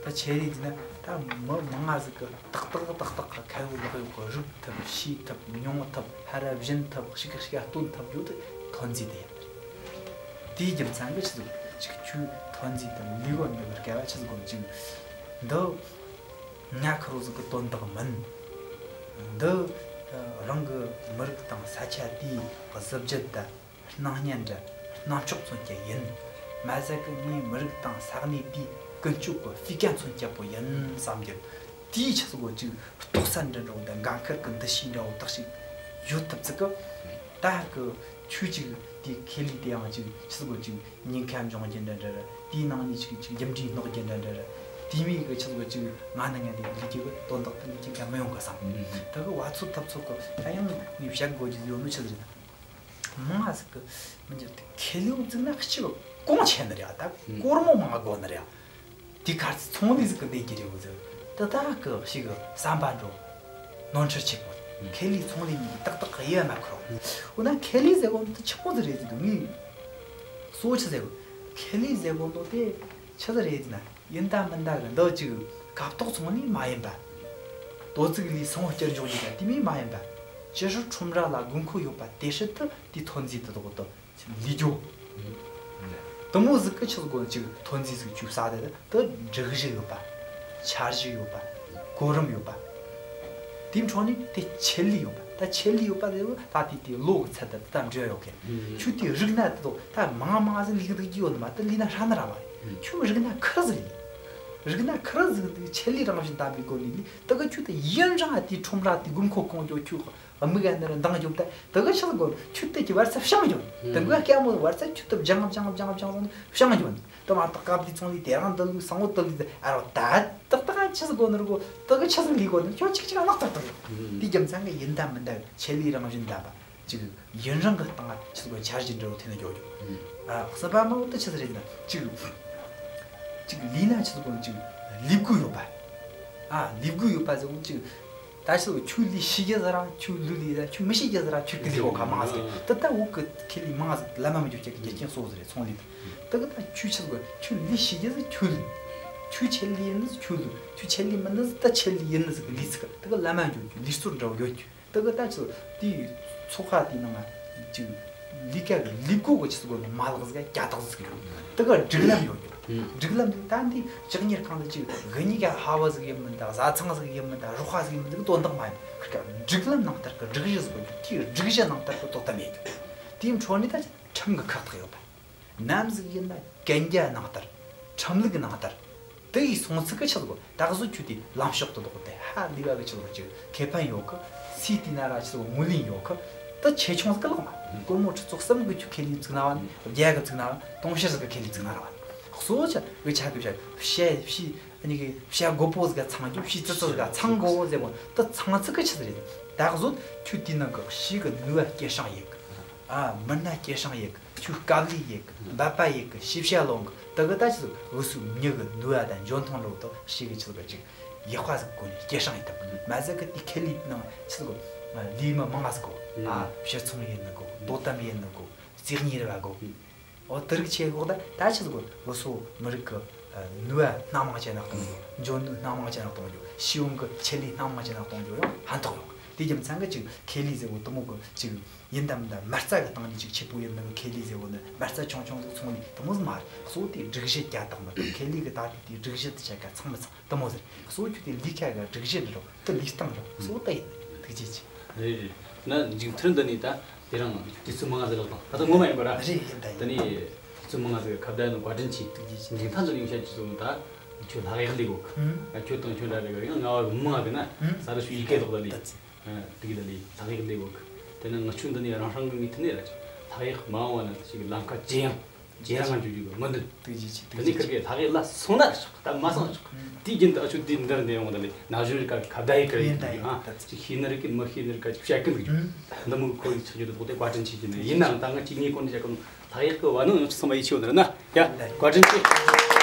ད་ཆེ་རེད་ཟེར་ན་ད་མི་མང་ང་ཟིག་གི་ཏག་ཏག་ཏག་ཏག་གི་ཁ་ཡོད་ལག་ཡོད་གི་རིག་ཐུབ་ཤེས་ཐུབ་མྱོང་ཐུབ་ཧ་ར་བཞིན་ཐུབ་ཞིག་ཞིག་སྟོན་ཐུབ་རྒྱུ་དེ་ཐོན་རྫས་དེ་ཡིན། དེའི་རྒྱུ་མཚན་གི་ཆི་ཟིག་ཅིག་ཆུ་ཐོན་རྫས་དེ་ལུས་པ་མེད་པར་སྐལ་བ་ཆི་ཟིག་གོ་ཅིག་འདི་ང་ཁུར་བོ་ཟིག་གི་དོན་དག་མིན། འདི་རང་གི་མི་རིགས་དང་ས་ཆ་དེའི་གཟི་བརྗིད་དང་སྣང་བརྙན་འདྲ་སྣང་ཆོག་མཚོན་རྒྱུ་ཡིན། མ་ཟད་གི་ངའི་མི་རིགས་དང་ས་གནས་དེའི་ཀུན་སྤྱོད་ཀྱི་སྤུས་ཀ་མཚོན་རྒྱུ་པོ་ཡིན་བསམ་རྒྱུ། དེའི་ཆི་ཟིག་གོ་ཅིག་ལྟོ་ཚན་འདྲ་འདྲ་བོ་དང་འགན་ཁུར་གི་འདུ་ཤེས་འདྲ་བོ་དག་ཞིག་ཡོད་ཐུབ་ཚིག་གི་ད་གི་ཆོས་ཅིག་དེའི་ཁེ་ལས་དེ་ཡང་ཅིག་ཆི་ཟིག་གོ་ཅིག་ཉེན་ཁ་འབྱུང་རྒྱུ་འདྲ་འདྲ་ར་དེའི་ནང་ནས་ཅིག་ཅིག་རྒྱུ་འབྲས་སྣོག་རྒྱུ་འདྲ་འདྲ་ར་ དེ་མིན་གྱི་ཆི་ཟིག་གི་ཅིག་ང་ནི་ངས་འདི་ལས་ཀྱི་གི་དོན་དག་དེ་ལས་ཀྱི་ག་མི་ཡོང་གི་བསམ། ད་གི་བ་ཚོ་ཐབ་ཚོ་གི་ད་ཡང་ངས་བཤད་དགོས་ཀྱི་ཡོད་ནི་ཆི་ཟིག་རེད་ན། མང་ང་ཟིག་གི་མི་འགྱུར་ཏེ་ཁེ་ལས་བཙུགས་ན་གཅིག་གོང་ཆེ་ནི་རེད་ད། སྒོར་མོ་མང་དགོས་ནི་རེད། དེ་གར་ཚོང་ལས་ཟིག་གི་བསྡད་ཀྱི་རེད་འོ་ཟིག་ད། ད་གི་ཞིག་གི་བསམ་པ་འགྲོ་ནོར་འཁྲུལ་ཆེ་པོ། ཁེ་ལས་ཚོང་ལས་གཉིས་ཏག་ཏག་གི་དབྱེ་བ་མ་འཁུར་བ། འོ་ན་ཁེ་ལས་ཟེར་གོ་ནོ་དེ་ཆི་མོ་ཟིག་རེད་ཟེར་དུས་ངས་གཙོ་བོ་ཆི་ཟེར་གོ། ཁེ་ལས་ཟེར་གོ་ནོ་དེ་ཆི་ཟིག་རེད་ཟེར་ན། ཡིན་ད་མིན་ད་གི་འདི་ཅིག་སྐབས་ཐོག་ཚོང་ལས་མ་ཡིན་པ། དོ་ཙིག་ལས་སང་བསྐྱར་འཇོག་རྒྱུ་ད་དེ་མིན་མ་ཡིན་པ། ཅི་ཧྲི་ཁྲོམ་ར་ལ་དགོས་མཁོ་ཡོད་པ་དེ་ཧྲི་དུ་དེ་ཐོན་རྫས་དེ་དག་དུ་ལས་རྒྱུ། དེ་མོ་ཟིག་གི་ཆི་ཟིག་གོ་ཅིག་ཐོན་རྫས་ཟིག་ཅུ་ས་དེ་དུ་སྒྲིག་གཞི་ཡོད་པ། འཆར་གཞི་ཡོད་པ། གོ་རིམ་ཡོད་པ། དེའི་འཕྲོ་ནས་དེ་ཆེད་ལས་ཡོད་པ། ད་ཆེད་ལས་ཡོད་པ་དེ་ད་དེ་དེ་ལོ་གི་ཚད་དུ་ད་འབྲེལ་ཡོད་གི། ཁྱོད་དེ་རིག་ན་དེ་དག་ད་མང་མང་ཟིག་ལས་འདུག་རྒྱུ་ཡོད་ནི་མ་དེ་ལས་ན་ཧྲ་ནི་ར་མ་རེད། ཁྱོད་རིག་ན་ཁུར་ཟིག་ལས། རིག་ན་ཁུར་ཟིག་འདུག་ཆེད་ལས་རང་བཞིན་ལྡན་པའི་སྒོ་ནས་ལས་དེ་གི་ཁྱོད་དེ་ཡུན་རིང་ང་དེའི་ཁྲོམ་ར་དེ་དགོས་མཁོ་སྐོང་རྒྱུ་ཁྱོད་དམིགས་ཡ་ནི་ར་འདང་རྒྱོབ་ད་དེ་གི་ཆི་ཟིག་གོ་ཁྱོད་དེ་གི་བར་ཚ་བཤང་རྒྱོབ་ནི་དེ་གི་སྐྱ་མོ་བར་ཚ་ཁྱོད་དེ་སྦྱང་སྦྱང་སྦྱང་སྦྱང་ཟིག་ནི་བཤང་རྒྱོབ་ནི། དེ་མ་གཏོགས་སྐབས་དེ་ཚོང་ལས་དེ་རང་འདི་ལུགས་སང་བོ་དེ་ལུགས་ཨ་རོ་ད་ཏག་ཏག་ཆི་ཟིག་དགོས་ནི་རུ་གོ་དེ་གི་ཆི་ཟིག་ལས་དགོས་ནི་ཁྱོད་ཅིག་ཅིག་ནག་ཏག་ཏག་ཡོད། དེ་རྒྱུ་མཚན་གི་ཡིན་ད་མིན་ད་ཆེད་ལས་རང་བཞིན་ལྡན་པ་ཅིག་ཡུན་རིང་གི་སྟེང་ཆི་ཟིག་གོ་འཆར་གཞི་འདྲ་བོ་ཐོན་ནས་འཇོག་རྒྱུ། ཨ་གསུམ་པ་མ་བོ་དེ་ཆི་ཟིག་རེད་ན་ཅིག་ཅིག་ལས་ན་ཆི་ཟིག་གོ་ཅིག་ལས་དགོས་ཡོད་པ། ཨ་ལས་དགོས་ཡོད་པ་ཟེར་གོ་ཅིག་ད་ཤི་ཁྱོད་ལས་ཤེས་རྒྱུ་ཟེར་ར་ཁྱོད་ལུས་ལས་ཟེར་ཁྱོད་མི་ཤེས་རྒྱུ་ཟེར་ར་ཁྱོད་ཀྱི་ལས་གོ་ཁ་མང་ཟིག་ད་ལྟ་འུ་གི་ཁེ་ལས་མང་ཟིག་ལ་མ་མི་འཇོག་ཁྱེད་ཀྱི་རྒྱུ་རྐྱེན་གསོ་ཟིག་རེད་ཚོང་ལས་ད། ད་གི་ད་ཁྱོད་ཆི་ཟིག་ཁྱོད་ལས་ཤེས་རྒྱུ་ཟིག་ཁྱོད་ལུས། ཁྱོད་ཆེད་ལས་ཡིན་ནི་ཟིག་ཁྱོད་ལུས། ཁྱོད་ཆེད་ལས་མིན་ནི་ཟིག་ད་ཆེད་ལས་ཡིན་ནི་ཟིག་ལས་ཟིག་ད་གི་ལ་མ་འཇོག་རྒྱུ་ལས་ཚོར་འདྲ་བོ་ཡོད་རྒྱུ། ད་གི་ད་ཆི་ཟིག་དེའི་ཚོགས་ཁག་དེའི་ནང་ང་ཅིག་ལས་ཀ་གི་ལས་སྒོ་གི་ཆི་ཟིག་གོ་ནི་མ་ལག་ཟིག་རྒྱ་ཐག་ཟིག་ཡོད། ད་གི་སྒྲིག་ལམ་ཡོད་རྒྱུ། སྒྲིག་ལམ་དེ་ད་འདི་ལྕགས་གཉེར་ཁང་དུ་ཅིག་གི་གཉིས་ཀ་ཧ་བ་ཟིག་ཡིན་མིན་ད་བཟའ་ཚང་ཟིག་ཡིན་མིན་ད་རོགས་པ་ཟིག་ཡིན་མིན་ཟིག་དོན་དག་མ་ཡིན། ཁིར་ཀ་སྒྲིག་ལམ་ནང་ལྟར་གི་སྒྲིག་གཞི་ཟིག་ཡོད་རྒྱུ། དེའི་སྒྲིག་གཞི་ནང་ལྟར་གི་དོ་དམ་ཡེད་རྒྱུ། དེའི་འཕྲོ་ནས་ད་ཁྲིམས་གི་ཁག་ཐེག་ཡོད་པ། ནམ་ཟིག་ཡིན་ན་གན་རྒྱ་ནང་ལྟར། ཁྲིམས་ལུགས་ནང་ལྟར། དེ་ཡི་སོང་ཚིག་གི་ཆི་ཟིག་གོ་ད་གཟོད་ཁྱོད་དེ་ལམ་ཕྱོགས་དེ་ལོག་སྟེ་ཧ་ལས་པ་གི་ཆི་ཟིག་གོ་ཅིག་ཁེ་ཕན་ཡོད་གི། སུས་བལྟས་ན་ར་ཆི་ཟིག་གོ་ངོས་ལེན་ཡོད་གི། དེ་ཆེ་ཆུང་ཟིག་གི་ལག་མ། སྒོར་མོ་ཁྲི་ཚོ་གསུམ་གི་ཁྱོད་ཁེ་ལས་བཙུགས་ན་བ་ནི་བརྒྱ་གི་བཙུགས་ན་བ་དུང་ཕྱུར་ཟིག་གི་ཁེ་ལས་བཙུགས་ན་ར་བ། གཙོ་བོ་ཆི་གི་ཆ་གི་བྱ་བཤད་ཕྱི་གཉིས་གི་བཤད་དགོས་པོ་ཟིག་ག་ཚང་རྒྱུ། ཕྱི་ཙི་ཙི་ཟིག་ག་ཚང་དགོས་པོ་ཟེར་གོ་དེ་ཚང་ཚིག་གི་ཆི་ཟིག་རེད། ད་གཟོད་ཁྱོད་དེའི་ནང་གི་ཕྱི་གི་ནུས་པ་སྐྱེད་སྲིང་ཡེད་གི། ཨ་མི་སྣ་སྐྱེད་སྲིང་ཡེད་གི། ཁྱོད་དཀའ་ལས་ཡེད་གི། འབད་པ་ཡེད་གི། ཤེས་བྱ་ལོན་གི། དེ་གི་ད་ཆི་ཟིག་འུ་ཚོའི་མྱི་གི་ནུས་པ་དང་འཇོན་ཐང་འགྲོ་དུ་ཤེས་གི་ཆི་ཟིག་གི་ཅིག་ཡག་པ་ཟིག་གོ་ནས་སྐྱེད་སྲིང་ཡེད་ཐུབ། མ་ཟད་གི་དེ་ཁེ་ལས་ནང་ཆི་ཟིག་གོ་ལས་མི་མང་ང་ཟིག་གོ། ཨ་ཕྱིར་ཚོང་ཡེད་ནི་གོ། དོ་དམ་ཡེད་ནི་གོ། རྩིས་གཉེར་བ་གོ། འོ་དེ་རིགས་ཆེ་གོ་ད་ད་ཆི་ཟིག་གོ་འུ་ཚོ་མི་རིགས་གི་ནུས་པ་སྣ་མང་ཅན་ན་གཏོང་རྒྱུ། འཇོན་ནུས་སྣ་མང་ཅན་ན་གཏོང་རྒྱུ། ཤེས་ཡོན་གི་ཆེད་ལས་སྣ་མང་ཅན་ན་གཏོང་རྒྱུ་ཡང་ཕན་ཐོགས་ཡོད། དེ་རྒྱུ་མཚན་གི་ཅིག་ཁེ་ལས་ཟེར་བོ་དེ་མོ་གི་ཅིག་ཡིན་དམ་ད་མ་རྩ་གི་སྟེང་ནས་ཅིག་ཆེ་པོ་ཡིན་ནི་ཁེ་ལས་ཟེར་བོ་ནི་མ་རྩ་ཆུང་ཆུང་ཟིག་ཚོང་ལས་དེ་མོ་ཟིག་མ་རེད། གཙོ་བོ་དེ་སྒྲིག་གཞི་རྒྱ་དག་མི་དང་ཁེ་ལས་གི་ད་དེ་དེ་སྒྲིག་གཞི་དེ་ཆ་ག་ཚང་མི་ཚང་དེ་མོ་ཟིག་རེད། གཙོ་བོ་ཁྱོད་དེ་ལས་ཀ་གི་སྒྲིག་གཞི་འདི་རོ་དེ་ལས་སྟངས་རོ་གཙོ་བོ་དེ་ཡིན། ཐུགས་རྗེ་ཆེ། རེད་རེད། ན་མཇུག་མཐར་འདི་ནས་ད་དེ་རང་དུས་ཚོད་མང་ང་ཟིག་ལོག་དང་ད་ལྟ་ངོ་མ་ཡིན་པ་ར། རེད་ཡིན་ད་ཡིན། དེ་ནས་དུས་ཚོད་མང་ང་ཟིག་ཁ་བརྡ་ནི་བཀའ་དྲིན་ཆེ། ཐུགས་རྗེ་ཆེ། མཇུག་མཐར་འདི་ནས་བཤད་ཀྱི་བཟོ་ད་ཁྱོད་ལྷག་ཡག་ལས་གོ་གི། ཁྱོད་དང་ཁྱོད་འདྲ་རེ་ག་ཡང་ང་བ་མང་གི་ན་ས་རུ་ཞུ་ཡི་གེ་ལོག་ད་ལས་དེ་གི་ད་ལས་ལྷག་ཡག་ལས་གོ་གི། དེ་ནས་ང་ཆུང་འདི་ནས་རང་སྲང་གི་ངའི་ཐུན་ནས་ར་ལྷག་ཡག་མ་འོང་བ་ན་ཞིག་ལམ་ཁ་ཇེ་ཡང་ཇེ་རང་ང་འཇུག་རྒྱུ་གི་སྨོན་འདུན། ཐུགས་རྗེ་ཆེ། ཐུགས་རྗེ་ཆེ། དེ་ནས་ཁིར་གི་ལྷག་ཡིག་ལ་སོང་ན་ཆོག་ད་མ་སོང་ཆོག་དེའི་རྒྱུན་དུ་ཨ་ཆོ་དེ་འདིར་འདི་ཡོང་ད་ལས་ན་གཞོན་རིགས་ཀ་ཁ་བརྡ་ཡི་ཁིར་ཡིན་ཡིན་ད་ཡིན་ད། ཅིག་ཤེས་ནི་རིགས་ཀྱི་མི་ཤེས་ནི་རིགས་ཀ་ཅིག་བཤད་ཀྱི་འདུག་རྒྱུ། འདི་མོ་གི་ཁོར་ཡུག་ཆགས་རྒྱུ་དེ་དོགས་ཏེ་བཀའ་དྲིན་ཆེ་རྒྱུ་ནི་ཡིན་ནའང་ད་ང་ཅིག་ངའི་སྐོར་ནས་བཤད་གོ་ནོ་ལྷག་ཡིག་གི་བ་ནོ་ཡང་ཅིག་སོང་བ་ཡིད་ཆེས་ཡོད་ན་ཡ་བཀའ་དྲིན་ཆེ།